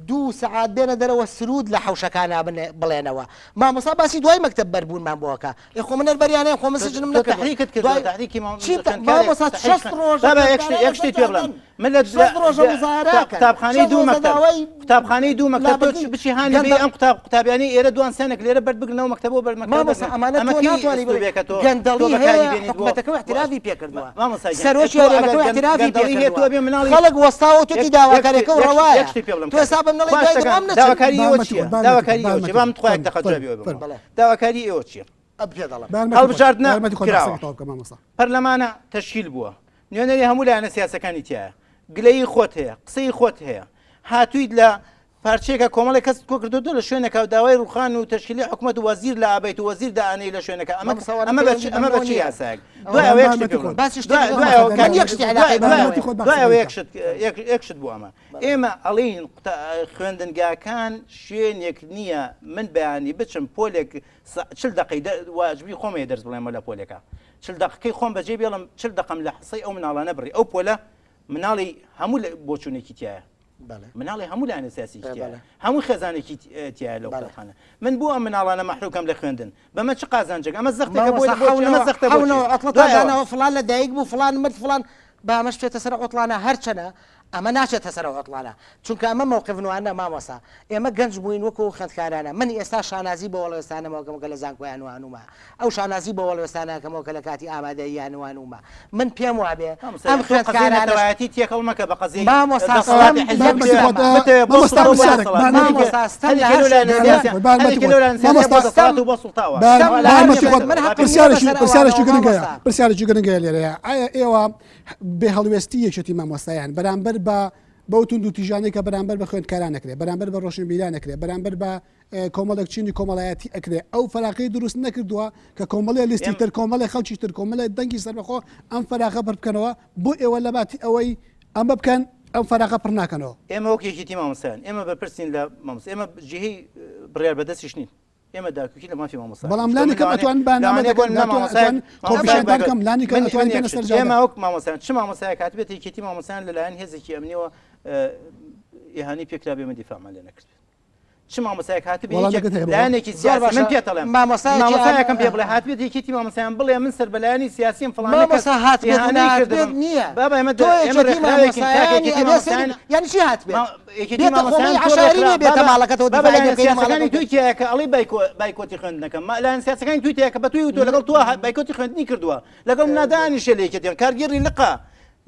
دوو سەعات بێنە دەرەوە سروود لە حەوشەکانا بڵێنەوە. مامۆستا باسی دوای مەکتەب بەربوونمان بۆ ئەکا. ئێ خۆ من هەر بەریانەیەم خۆ من سجنم تۆ نەکردووە. تەحریکت کردووە، دوای تەحریکی مام چیم تە خوێندکارێک مامۆستا تەحریک 60 خوێند ڕۆژە بابە یەک شت خوێندکاران یەک لەسەر شتی پێ بڵێم جادەن. من لە 60 ڕۆژە موزاهەرە لە ئەکەن. قوتابخانەی 60 دوو ڕۆژە مەکتەب داوای قوتابخانەی دوو مەکتەب تۆ لابردنی بچی هانی بێی گەندەڵ ئەم قوتاب قوتابیانەی ئێرە دوان سێنەک لێرە بەرد بگرنەوە مەکتەبەوە بەرد مەکتەبە مامۆستا بگرن ئەمانە ئەمە تۆ کەی ناتوانی بڵێی ئسلوبێکە تۆ تۆ گەندەڵی بەکاری هەیە بێنیت بۆ حکومەتەکە و بۆ اعترافی پێکردووە مامۆستا گیان ئێ سەرۆکی تۆ ئەگەر هەرێمەکە و گەن اعترافی گەندەڵی هەیە تۆ پێکردووە ئەبێ مناڵی خەڵک وەستاوە و توتی یەک یەک داواکاریەکە و یەک ڕەوایە یەک شتی پێ بڵێم تۆ کاکە ئێستا بە منەڵێی خوا دوای شتەکان دەوام نەچن داواکاری ئێوە بارمەتی چییە خۆت بارمەتی خۆت داواکاری ئێوە چییە بارمەتی با من خۆت تخوا یەک فەرموو دەقە جوابی فەرموو ئەوە بمەوە فەرموو بەڵێ داواکاری ئێوە چییە ئەم پێ دەڵێم بارمەتی خۆت هەڵبژاردنە بارمەتی خۆت کراوە باسەکە تەواو بکە مامۆستا پەرلەمانە تەشکیل بووە نوێنەری هەموو لایەنە سیاسەکانی تایە گلەیی خۆت هەیە قسەی خۆت هەیە هاتوویت لە پارچەیەکە کۆمەڵێک کەست کۆ کردۆتەوە لە شوێنێکا و داوای ڕوخان و تەشکیلی حکومەت و وەزیر لە ئابیت و وەزیر دائەنێی لە شوێنەکە ئەمە مامۆستا وانە ئەمە بە چ پەیوەندی ئەمە بە بەمەوە چ نییە یاسایەک ئەوە دوای ئەوە یەک شتی بارمەتی پێ خۆت بڵێم باسی دوای شتێکی دوای ئەوە من کاک یەک شتی دوای علاقەی دوای بەمەوە بارمەتی خۆت دوای ئەوە باسەکە یەک بکە شت یەک یەک شت بۆ ئەمە ئێمە ئەڵێین خوێندنگاکان شوێنێک نییە من بەیانی بچم پۆلێک 40 دقەی واجبی خۆم هەیە دەرس بڵێمەوە لە پۆلێکا 40 دقەکەی خۆم بەجێ بێڵم 40 دقەم لە حسەی ئەو مناڵانە بڕی ئەو پۆلە مناڵی هەموو بۆچوونێکی تایە مناڵی هەموو لایەنە سیاسیکی تایە هەموو خێزانێکی تایە لەو قوتابخانە من بۆ ئەم مناڵانە مەحروکەم لە خوێندن بەمە چ قازانجێک ئەمە زەختێکە بۆ ئەمە زەختە بۆ عوتڵەتانەوە فڵان لە دایک بوو فڵان مرد فڵان با ئەمەش بچێتە سەر عوتڵانە هەرچەنە ئەمە ناچێتە سەر عوتڵانە چونکە ئەمە مەوقف نوانە مامۆستا ئێمە گەنج بووین وەکو خوێندکارانە من ئێستا شانازی بۆ وەڵوێستانەمەوە کەمەوە کە لە زانکۆیان وانومە ئەو شانازی بە وەڵوێستانە ئەکەمەوە کە لە کاتی ئامادەییان وانومە. من پێم وابێ ئەم خوێندکارانەش. نەتەوایەتی تێکەڵ مەکە بە قەزیەی مامۆستا دەسەڵاتی ستەم حیزبی یەک بتەوێ شتە. بتەوێ بۆ مامۆستا سوڵتە و بۆ پرسیارێک، دەسەڵات. بارمەتی مامۆستا ستەم لە هەرێکی هەر لەو لایەنە شوێنێک سیاسیە هەیە. بارمەتی هەرێکی لەو لایەنە سیاسیە بۆ مامۆستا دەسەڵات و بۆ سوڵتاوە. ستەم لە هەر بارمەتی شوێنێک. خۆت من حەقم نییە پرسیارێکی بەسەر پرسیارێکی ئەوانەوە گرنگەیە مامۆستا. پرسیارێکی گرنگەیە لێرەیە ئایا ئێوە بێ هەڵوێستی یەکێتی مامۆستایان بەرامبەر بە بەو توندوتیژانەی کە بەرامبەر بە خوێندکاران ئەکرێ بەرامبەر بە ڕۆشنبیران ئەکرێ بەرامبەر بە کۆمەڵێک چینی کۆمەڵایەتی ئەکرێ ئەو فەراقەی دروست نەکردووە کە کۆمەڵێ لیستی تر کۆمەڵێ خەڵکی تر کۆمەڵێ دەنگی سەربەخۆ ئەم فەراغە پڕ بکەنەوە بۆ ئێوە لە باتی ئەوەی ئەمە بکەن ئەم فەراغە پڕ ناکەنەوە. ئێمە وەک یەکێتی مامۆستایان ئێمە بەرپرسین لە مامۆستا ئێمە جێی بڕیار بەدەستیش نین ئێمە داکۆکی لە مافی مامۆستا بەڵام لانی کەم ئەتوان بانامە دەکەن ئەتوان خۆپیشاندان بکەم لانی کەم ئەتوان بێنە سەر جادە. ئێمە وەک مامۆستایان چ مامۆستایەک هاتبێت یەکێتی مامۆستایان لەلایەن هێزێکی ئەمنیەوە ئیهانەی پێکرابێ ئێمە دیفاعمان لێ نەکردبێت. چ مامۆستایەک هاتبێ وەڵامەکەت هەیە بۆ؟ لایەنێکی زۆر سیاسی باشە من پێت ئەڵێم مامۆستایەکی مامۆستایەکم پێ بڵێ هاتبێت یەکێتی مامۆستایان بڵێ من سەر بە لایەنی سیاسیم فڵانە کەس مامۆستا هاتبێت و ئیهانەی نەهاتبێت کردبم نییە بابا ئێمە تۆ ئێمە یەکێتی ڕێکخراوێکین کاک مامۆستایانی یەکێتی ئەبێ مامۆستایان سەیری یانی چی هاتبێت ما- یەکێتی بێتە مامۆستایان خۆمەی تۆ عەشایەری ڕێکخرا نییە بێتە بابا ماڵەکەتەوە بابا دیفاعی لێ لایەنە بکەی لە سیاسەکانی ماڵەکەت توی تیایە کە ئەڵێی بایکۆ بایکۆتی خوێندنەکەم ما لایەن سیاسەکانی توی تیایە کە بە توی وتووە لەگەڵ تۆ بایکۆتی خوێندنی کردووە لەگەڵ منا دانیشێ لە یەکێتیان کارگێڕی لقە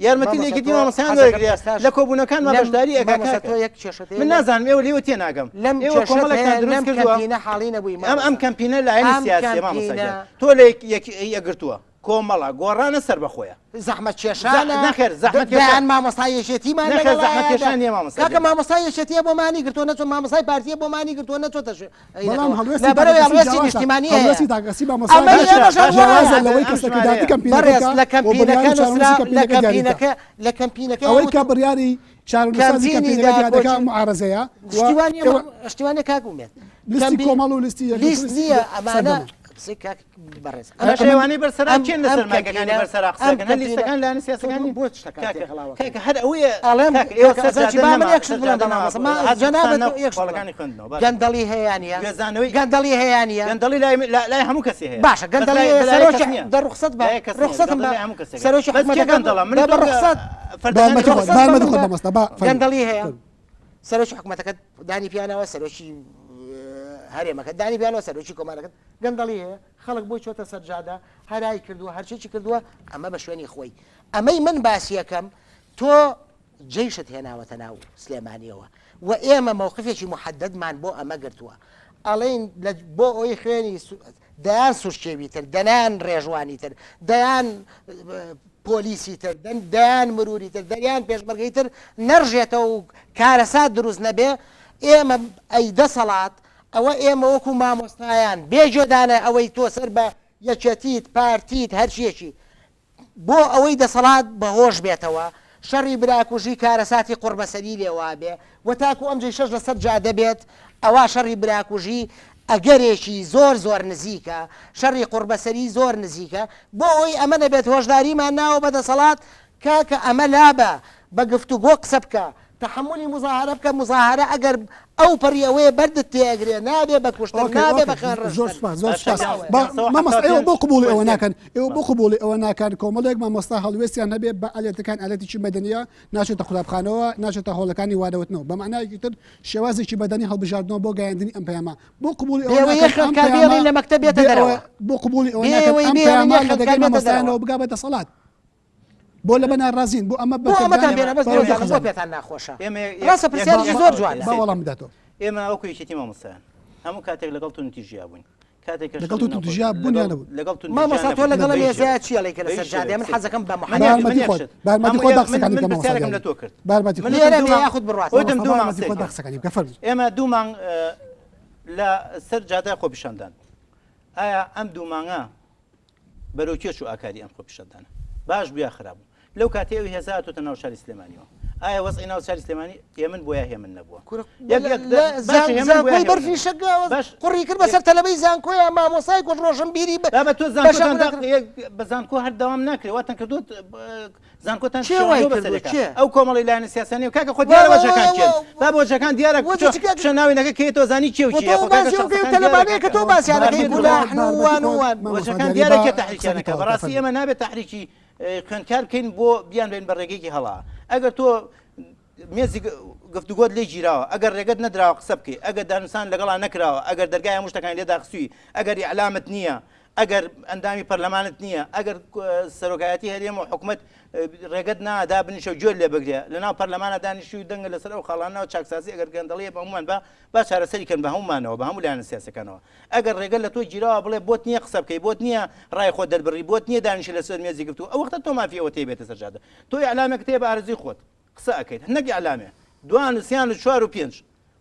یارمەتی لە مامۆستا یەکێتی تۆ مامۆستایان حەزەکەم وەرگرە ئێستاش لە کۆبوونەکانمان لەم بەشداری ئەکا مامۆستا کاکە تۆ یەک کێشەت هەیە من لەم نازانم ئێوە لێوە تێناگەم لەم ئێوە کێشەت کۆمەڵێکتان هەیە دروست لەم کردووە کەمپینە حاڵی نەبووی ئەم ئەم مامۆستا کەمپینە لایەنی ئەم سیاسیە مامۆستا کەمپینە گیان تۆ لە یەک یەک یەکگرتووە کۆمەڵە گۆڕانە سەربەخۆیە زەحمەت کێشانە نەخێر زەحمەت کێشان دەیان مامۆستای یەکێتیمان نەخێر لەگەڵ زەحمەت کێشان نییە مامۆستا کاکە گیان. مامۆستای یەکێتیە بۆ مانی گرتووە نەچۆ مامۆستای پارتیە بۆ مانی گرتووە نەچۆتە شوێ بەڵام هەڵوێستی لەبەرەوەی تاکەکەسی هەڵوێستی جیاوازە نیشتیمانی هەیە هەڵوێستی تاکەکەسی ئەمەی مامۆستایان ئێمەش هەر جیاوازە وایە. لەوەی ئەم کە سەرکردایەتی ژمارەیە. کەمپینەکە بەڕێز لە و بڕیاری کەمپینەکە چارەنووسی نووسرا لە کەمپینەکە دیاری بکا کەمپینەکە لە کەمپینەکە ئەوەی وت کە بڕیاری چارەنووسسازی کەمپینی کەمپینەکە دیاری دەکا داکۆکی معارەزەیە و شتیوانیە ئێوە شتیوانیە کاک ئومێد لیستی کەمپین کۆمەڵ و لیستی یەکگرتوو لیست لیستی نییە ئەمانە سەردەمە. پرسەی کاک بەڕێز ئەمە شێوانەی بەر سەرا کێن لەسەر مایکەکانی بەر سەرا قسە دەکەن هەر لیستەکان لایەنە سیاسەکان بۆ شتەکان تێکەڵاوە کاکە هەر ئەوەیە ئەڵێم کاکە ئێوە کاکە سەر ئەزان چی جادە با من نەما یەک شت سەر بڵێم جادە بە نەما مامۆستا ما هات جەنابت قسان یەک شت بڵێم هۆڵەکانی خوێندنەوە باشە گەندەڵی هەیە یان نییە گوێزانەوەی گەندەڵی هەیە یان نییە گەندەڵی لای لای هەموو کەسێ هەیە باشە بەس گەندەڵی لای هەیە لای کەس سەرۆکی نییە دە ڕوخسەت بە لای کەس نییە ڕوخسەتم گەندەڵی بە لای هەموو کەسێکە سەرۆکی بەس کێ حکومەتەکە گەندەڵە من دە تۆ بە ڕوخسەت فەردەکانی بارمەتی خۆت ڕوخسەت بە بارمەتی من خۆت بە مامۆستا با فەرموو گەندەڵی هەیە فەرموو. سەرۆکی حکومەتەکەت دانی پیانەوە سەرۆکی هەرێمەکە دانی پیانەوە سەرۆکی کۆمارەکەت گەندەڵی هەیە خەڵک بۆی چۆتە سەر جادە هەرای کردووە هەرچێکی کردووە ئەمە بە شوێنی خۆی ئەمەی من باسیەکەم تۆ جەیشت هێناوەتە ناو سلێمانیەوە و ئێمە مەوقفێکی محەدەدمان بۆ ئەمە گرتووە ئەڵێین لە بۆ ئەوەی خوێنی دەیان سوورکێوی تر دەیان ڕێژوانی تر دەیان پۆلیسی تر دەیان مروری تر دەیان پێشمەرگەی تر نەڕژێتەوە و کارەسات دروست نەبێ ئێمە ئەی دەسەڵات ئەوە ئێمە وەکو مامۆستایان بێ گوێدانە ئەوەی تۆ سەر بە یەکێتیت پارتیت هەرچیەکی بۆ ئەوەی دەسەڵات بەهۆش بێتەوە، شەڕی براکوژی کارەساتی قوڕبەسەری لێ وابێ و تاکو ئەم جەیشەش لەسەر جادە بێت، ئەوا شەڕی براکوژی ئەگەرێکی زۆر زۆر نزیکە، شەڕی قوڕبەسەری زۆر نزیکە، بۆ ئەوەی ئەمە نەبێت هۆشداریمان ناوە بە دەسەڵات کاکە ئەمە لابە، بە گفتوگۆ قسە بکە، تەحەمولی موزاهەرە بکە، موزاهەرە ئەگەر ئەو پەڕی ئەوەیە بەردت تێ ئەگرێ، نابێ بە کوشتن، okay نابێ بە okay خوێن زۆر ڕشتن. سوپاس زۆر باشە سوپاس پێنج ئەوەیە. با پێنج سەد و مامۆستا حەفتا و ئێوە پێنج بۆ قبوڵی ئەوە پۆلیسێک ناکەن ئێوە بۆ بەڵێ. قبوڵی ئەوە ناکەن کۆمەڵێک مامۆستا هەڵوێستیان هەبێ بە ئالێتەکان ئالێتێکی مەدەنیە ناچێتە قوتابخانەوە ناچێتە هۆڵەکانی وانەوتنەوە بە مەعنایەکی تر شێوازێکی مەدەنی هەڵبژاردنەوە بۆ گەیاندنی ئەم پەیامە بۆ قبوڵی ئەوە بێوەی ناکەن ئەم خوێندکار پەیامە بێڵین لە مەکتەب بێتە بێ ئەوە دەرەوە. بۆ قبوڵی ئەوە ناکەن بێوەی ئەم بێڵین پەیامە یە لە خوێندکار ڕێگەی بێتە دەرەوە. مامۆستایانەوە بگا بە دەسەڵات بۆ لەمە ناڕازین بۆ ئەمە بۆ ئەمەتان پێ بەس بەوەی بۆ خزان. پێتان ناخۆشە ئێمە یەک- ڕاستە یەک- پرسیارێکی یەک- زۆر جوانە با وەڵام بداتەوە ئێمە وەکو یەکێتی مامۆستایان هەموو کاتێک لەگەڵ توندوتیژیا بووین کاتێک کە لەگەڵ شەڕی توندوتیژیا ناوخۆ- بوون یان لەگەڵ- نەبوون؟ لەگەڵ توندوتیژیا مامۆستا تۆ نەبووین. لەگەڵ بە هیچ مێزەیە شێوەیەک. چی ئەڵێی کە بە لەسەر هیچ جادەیە من شێوەیەک. حەزەکەم بە من محەممەد یەک- من بارمەتی یەک خۆت شت. بارمەتی هەموو خۆت با ئێ- من قسەکانی من بکە مامۆستا پرسیارێکم دیاری. لە تۆ کرد بارمەتی من خۆت لێرە دوو بێ مانگ- یاخود بڕوات وتم دوو مانگ بارمەتی خۆت سەیر با کرد. قسەکانی بکە فەرموو ئێمە دوو مانگ اه، لە سەر جادای خۆپیشاندان ئایا ئەم دوو مانگە بەرەو کوێ چوو ئاکاری ئەم خۆپیشاندانە باش بوو یا خراپ بوو لەو کاتەی ئەو هێزە هاتۆتە ناو شاری سلێمانیەوە ئایا وەزعی ناو شاری سلێمانی هێمن بووە یا هێمن نەبووە یەک یەک باشە هێمن بووە یا زانکۆی هێمن بەرفی نەبووە؟ شەگاوە باش قوڕی کرد بەسەر تەلەبەی زانکۆیا مامۆستای کوڕ ڕۆشنبیری بە بابە تۆ بەشە زانکۆتان بنەکرد. داخ- یەک بە زانکۆ هەر دەوام ناکرێ واتان کردووە زانکۆتان کێ وای شێواندووە کردووە؟ بەسەرێکا. کێ؟ ئەو کۆمەڵی لایەنە سیاسیانەی کاکە خۆ وا- دیارە وا- وەجەکان وا- کێن وا- با بۆجەکان دیارە وەجە چۆ- چ کاکە- چۆ ناوینەکە کێ تۆ زانی کێ و وە کێ تۆ خۆ کاکە باسی ئەو کەی شخصەکان دیارە تەلەبانەیە کە کاکە. تۆ باسیان ئەکەی بارمەتی گوناحن و وان و وان. وەجەکان دیارە کێ تەحریکیان ئەکا بەڕاستی ئێمە نابێت تەحریکی خوێندکار بکەین بۆ بیان بێن بە ڕێگەیەکی هەڵا ئەگەر تۆ مێزی گفتوگۆت لێ گیراوە ئەگەر ڕێگەت نەدراوە قسە بکەی ئەگەر دانوسان لەگەڵا نەکراوە ئەگەر دەرگای هەموو شتەکانی لێ داخستووی ئەگەر ئیعلامت نییە ئەگەر ئەندامی پەرلەمانت نییە ئەگەر سەرۆکایەتی هەرێم و حکومەت ڕێگەت نادا بنیشە و گوێت لێ بگرێ لەناو پەرلەمانە دانیشتووی دەنگە لەسەر ئەو خاڵانە و چاکسازی ئەگەر گەندەڵیە بە هەموومان با با چارەسەری کەن بە هەموومانەوە بە هەموو لایەنە سیاسەکانەوە ئەگەر ڕێگە لە تۆ گیراوە بڵێ بۆت نییە قسە بکەی بۆت نییە ڕای خۆت دەربڕی بۆت نییە دانیشی لەسەر مێزی گفتوگۆ ئەو وەختە تۆ مافی ئەوەت هەیە بێتە سەر جادە تۆ ئیعلامێکت هەیە بە ئارەزووی خۆت قسە ئەکەیت نەک ئیعلامێ دوان و سیان و چوار و پێنج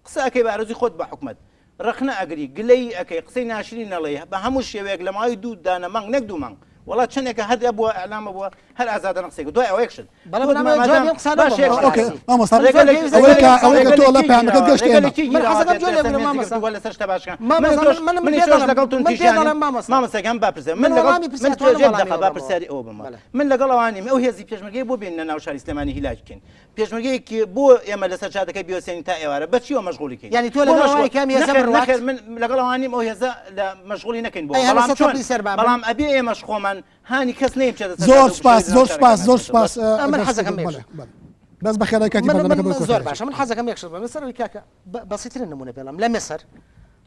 قسە ئەکەی بە ئارەزووی خۆت بە حکومەت ڕەخنە ئەگری گلەیی ئەکەی قسەی ناشرین ئەڵێی بە هەموو شێوەیەک لە ماوەی دوو دانە مانگ نەک دوو مانگ وەڵا چەندێکە هەر ئەبووە ئیعلام ئەبووە هەر ئازادانە قسەی کرد دوای ئەوە یەک شت بەڵام تۆ نامەوێت مادام جوابی ئەم قسانە باش یەک بەمەوە. شت okay مامۆستا ڕێگە لە پێویستە ئەوەی کە ڕێگە ئەوەی کە لە تۆ ئەڵێ کێ پەیامەکەت گیراوە گەشتە ڕێگە لە ئێمە کێ من گیراوە حەزەکەم بێتە گوێ لێ سەر بگرم مێزی مامۆستا. گفتوگۆ لەسەر شتە باشەکان من مامۆستا تۆش من من منی پێ تۆش دەڵێم لەگەڵ من پێ توندتیژیانیم دەڵێم مامۆستا مامۆستا گیان با پرسیار من من لەگەڵ وەڵامی من پرسیارتانم تۆ یەک وەڵامی دەقە با ئەوە بەمەوە. پرسیاری ئەوە بمە بەڵێ. من لەگەڵ ئەوانیم ئەو هێزی پێشمەرگەی بۆ بێننە ناو شاری سلێمانی هیلاک کەین پێشمەرگەیەکی بۆ ئێمە لەسەر جادەکە بیوەسێنین تا ئێوارە بە چیەوە مەشغوڵی کەین یعنی تۆ بۆ لەگەڵ مەشغوڵ ئەوەی کام هێزە نەخێر بڕوات نەخێر من لەگەڵ ئەوان نیم ئەو هێزە لە مەشغوڵی نەکەین بۆ ئەی هەر بەڵام لەسەر چۆن تەپڵی سەر بابن بەڵام ئەبێ ئێمەش خۆمان هانی کەس نەیەم بچێتە سەر زۆر جادە و سوپاس بشێوێنە زۆر ناو سوپاس شارەکەمان زۆر بێتەوە سوپاس بەس من ئەگەر حەزەکەم بەڵێ یەک بەڵێ بەس بە خێرای کاتی من بەرنامەکە من بۆ زۆر کۆتایی باشە من حەزەکەم یەک شت بڵێم لەسەر ئەوەی کاکە بەسیترین نمونە پێڵم لە میسر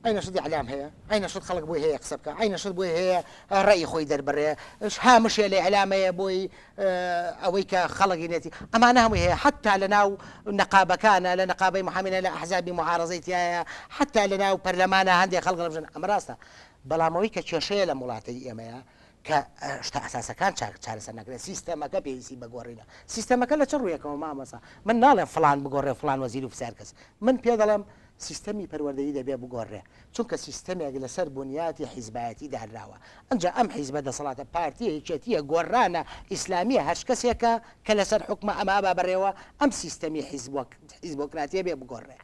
عەینە شت ئیعلام هەیە عەینە شت خەڵک بۆی هەیە قسە بکا عەینە شت بۆی هەیە ڕەئی خۆی دەربڕێ هامشێ لە ئیعلام هەیە بۆی ئەوەی کە خەڵک نێتی ئەمانە هەمووی هەیە حتا لە ناو نەقابەکانە لە نەقابەی محامینە لە ئەحزابی معارەزەی تایە حتا لە ناو پەرلەمانە هەندێک خەڵک ڕەبژن ئەمە ڕاستە بەڵام ئەوەی کە کێشەیە لەم وڵاتەی ئێمەیە کە شتە ئەساسەکان چاک چارەسەر ناکرێت سیستەمەکە پێویستی بە گۆڕینە سیستەمەکە لە چ ڕوویەکەوە مامۆستا من ناڵێم فڵان بگۆڕێ فڵان وەزیر و فسار کەس من پێ دەڵێم سیستەمی پەروەردەیی دەبێ بگۆڕرێ چونکە سیستەمێک لەسەر بونیاتی حیزبایەتی دانراوە ئەنجا ئەم حیزبە دەسەڵاتە پارتیە یەکێتیە گۆڕانە ئیسلامیە هەرچ کەسێکە کە لەسەر حوکمە ئەمە ئەبا بەڕێوە ئەم سیستەمی حیزبۆکراتیە بێ بگۆڕرێ.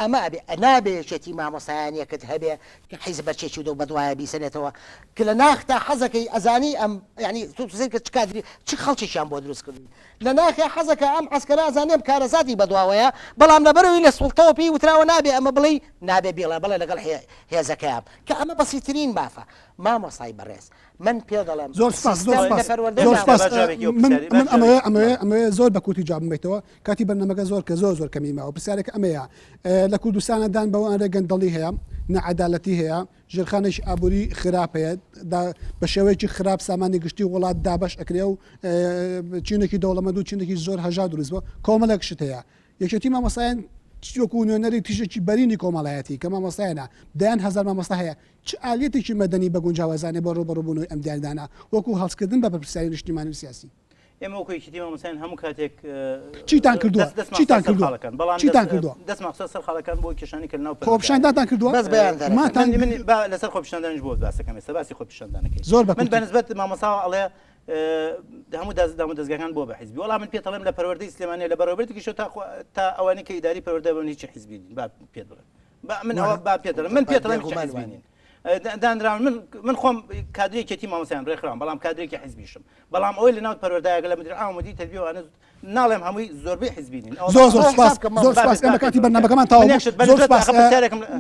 ئەمە ئەبێ نابێ یەکێتی مامۆستایانیەکت هەبێ کە حیزب بەرچێکی و بەدوایە بیسەنێتەوە کە لە ناختا حەزەکەی ئەزانی ئەم یانی تۆ سەیر کە چ کادری چ خەڵکێکیان بۆ دروست کردووی لە ناخیا حەزەکە ئەم عەسکەرە ئەزانێ ئەم کارەساتی بەدواوەیە بەڵام لەبەرئەوەی لە سوڵتەوە پێی وتراوە نابێ ئەمە بڵێی نابێ بیڵێ بڵێ لەگەڵ هێزەکەیام کە ئەمە بەسیترین مافە مامۆستای بەڕێز من پێ دەڵێم زۆر سپاس زۆر سیستەم لە سپاس پەروەردەی زۆر سپاس ناوەندی با جوابێکی ئەو من پرسیارەی با من ئەمەوێ جوابێکی ئەمەوێ ئەمەوێ زۆر بە کورتی جواب بمەیتەوە کاتی بەرنامەکە زۆر کە زۆر زۆر کەمی ماوە پرسیارەکە ئەمەیە لە کوردستانە دان بەوە ئەنرێ گەندەڵی هەیە نەعەدالەتی هەیە ژێرخانێکی ئابووری خراپ هەیە بە شێوەیەکی خراپ سامانی گشتی وڵات دابەش ئەکرێ و چینێکی دەوڵەمەند و چینێکی زۆر هەژار دروست بووە کۆمەڵێک شت هەیە یەکێتی مامۆستایان وەکو نوێنەری تیژێکی بەرینی کۆمەڵایەتی کە مامۆستایانە دەیان هەزار مامۆستا هەیە چ ئالیەتێکی مەدەنی بە گونجاو ئەزانێ بۆ ڕووبەڕووبوونەوەی ئەم دیاردانە وەکو هەڵسکردن بە بەرپرسیاری نیشتیمانی و سیاسی؟ ئێمە وەکو یەکێتی مامۆستایان هەموو کاتێک چیتان کردووە؟ دەستمان چیتان خستە سەر کردووە؟ خاڵەکان بەڵام چیتان کردووە؟ دەستمان خستە سەر خاڵەکان بۆ کێشانی کە لەناو پەروەردەیە. خۆپیشاندانتان کردووە؟ بەس بەیان دەرەکەن. ماتان من من با لەسەر خۆپیشاندانیش بۆت باسەکەم ئێستا باسی خۆپیشاندانەکەی زۆر بە من کورتی. بە نسبەت مامۆستاوە ئەڵێ هەموو دام و دەزگاکان بووە بە حیزبی وەڵا من پێت ئەڵێم لە پەروەردەی سلێمانیە لە بەڕێوەبەرێکیشەوە تا تا ئەوانەی کە ئیداری پەروەردە بن هیچی حیزبی نین با پێت بڵێم با من ئەوە با پێت دەڵێم من پێت دەڵێم هیچ حیزبی نین دانراون من من خۆم کادرێکێتی مامۆستایان ڕێکخراوم بەڵام کادرێکی حیزبیشم بەڵام ئەوەی لەناو پەروەردایەکە لە مدیر عام و مدیر تەربیە وانە ناڵێم هەمووی زۆربەی حیزبی نین زۆر زۆر سپاس زۆر سپاس ئێمە کاتی بەرنامەکەمان تەواو بوو زۆر سپاس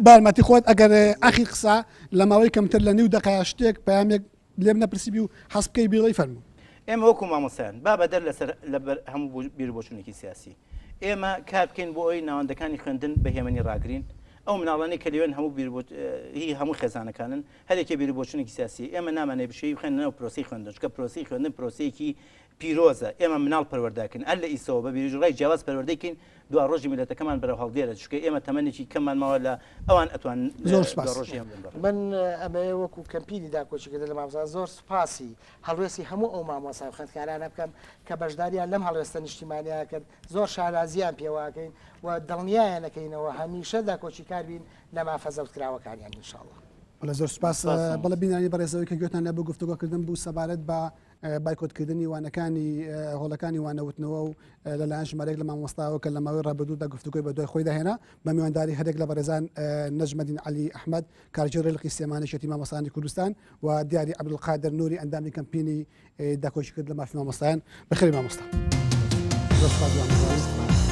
بارمەتی خۆت ئەگەر ئەخی قسە لە ماوەی کەمتر لە نیو دەقەیە شتێک پەیامێک لێم نەپرسیبی و حەز بکەی بیڵێی فەرموو. ئێمە وەکو مامۆستایان با بەدەر لەسەر لەبەر هەموو بیروبۆچوونێکی سیاسی ئێمە کار بکەین بۆ ئەوەی ناوەندەکانی خوێندن بە هێمنی ڕاگرین ئەو مناڵانەی کە لەوێن هەموو بیر هی هەموو خێزانەکانن هەرێکێ بیروبۆچوونێکی سیاسی ئێمە نامانەوێ بشێوی بخەینە ناو پرۆسەی خوێندن چونکە پرۆسەی خوێندن پرۆسەیەکی پیرۆزە ئێمە مناڵ پەروەردەکەین هەر لە ئیسەوە بە بیروڕای جیاواز پەروەردەی کەین دوا ڕۆژی میللەتەکەمان بەرەو هەڵدێرە چونکە ئێمە تەمەنێکی کەممان ماوە لە ئەوان ئەتوان زۆر سوپاس. دوا ڕۆژی ئێمە ببڕن. من ئەمەوێ وەکو کەمپینی داکۆکیکردن لە مامۆستا زۆر سوپاسی هەڵوێستی هەموو ئەو مامۆستا و خوێندکارانە بکەم کە بەشداریان لەم هەڵوێستە نیشتیمانیە کرد زۆر شانازیان پێوە ئەکەین و دڵنیایان ئەکەینەوە هەمیشە داکۆکیکار بین لە مافە زەوتکراوەکانیان ان شاء اللە. بەڵێ زۆر سوپاس. سوپاس مامۆستا. بەڵێ بینەرانی بەڕێزەوەی کە گوێتان لێ بوو گفتوگۆکردن بوو سەبارەت بە بایکۆتکردنی وانەکانی هۆڵەکانی وانەوتنەوە و لەلایەن ژمارەیەک لە مامۆستاوە کە لە ماوەی ڕابردوودا گفتوگۆی بەدوای خۆیدا هێنا بە میوانداری هەرێک لە بەڕێزان نەجمەدین عەلی ئەحمەد کارگێڕی لقی سلێمانی یەکێتی مامۆستایانی کوردستان و دیاری عەبدولقادر نوری ئەندامی کەمپینی داکۆکیکردن لە مافی مامۆستایان. بەخێربێی مامۆستا. زۆر سوپاس بۆ ئامادەبوونت.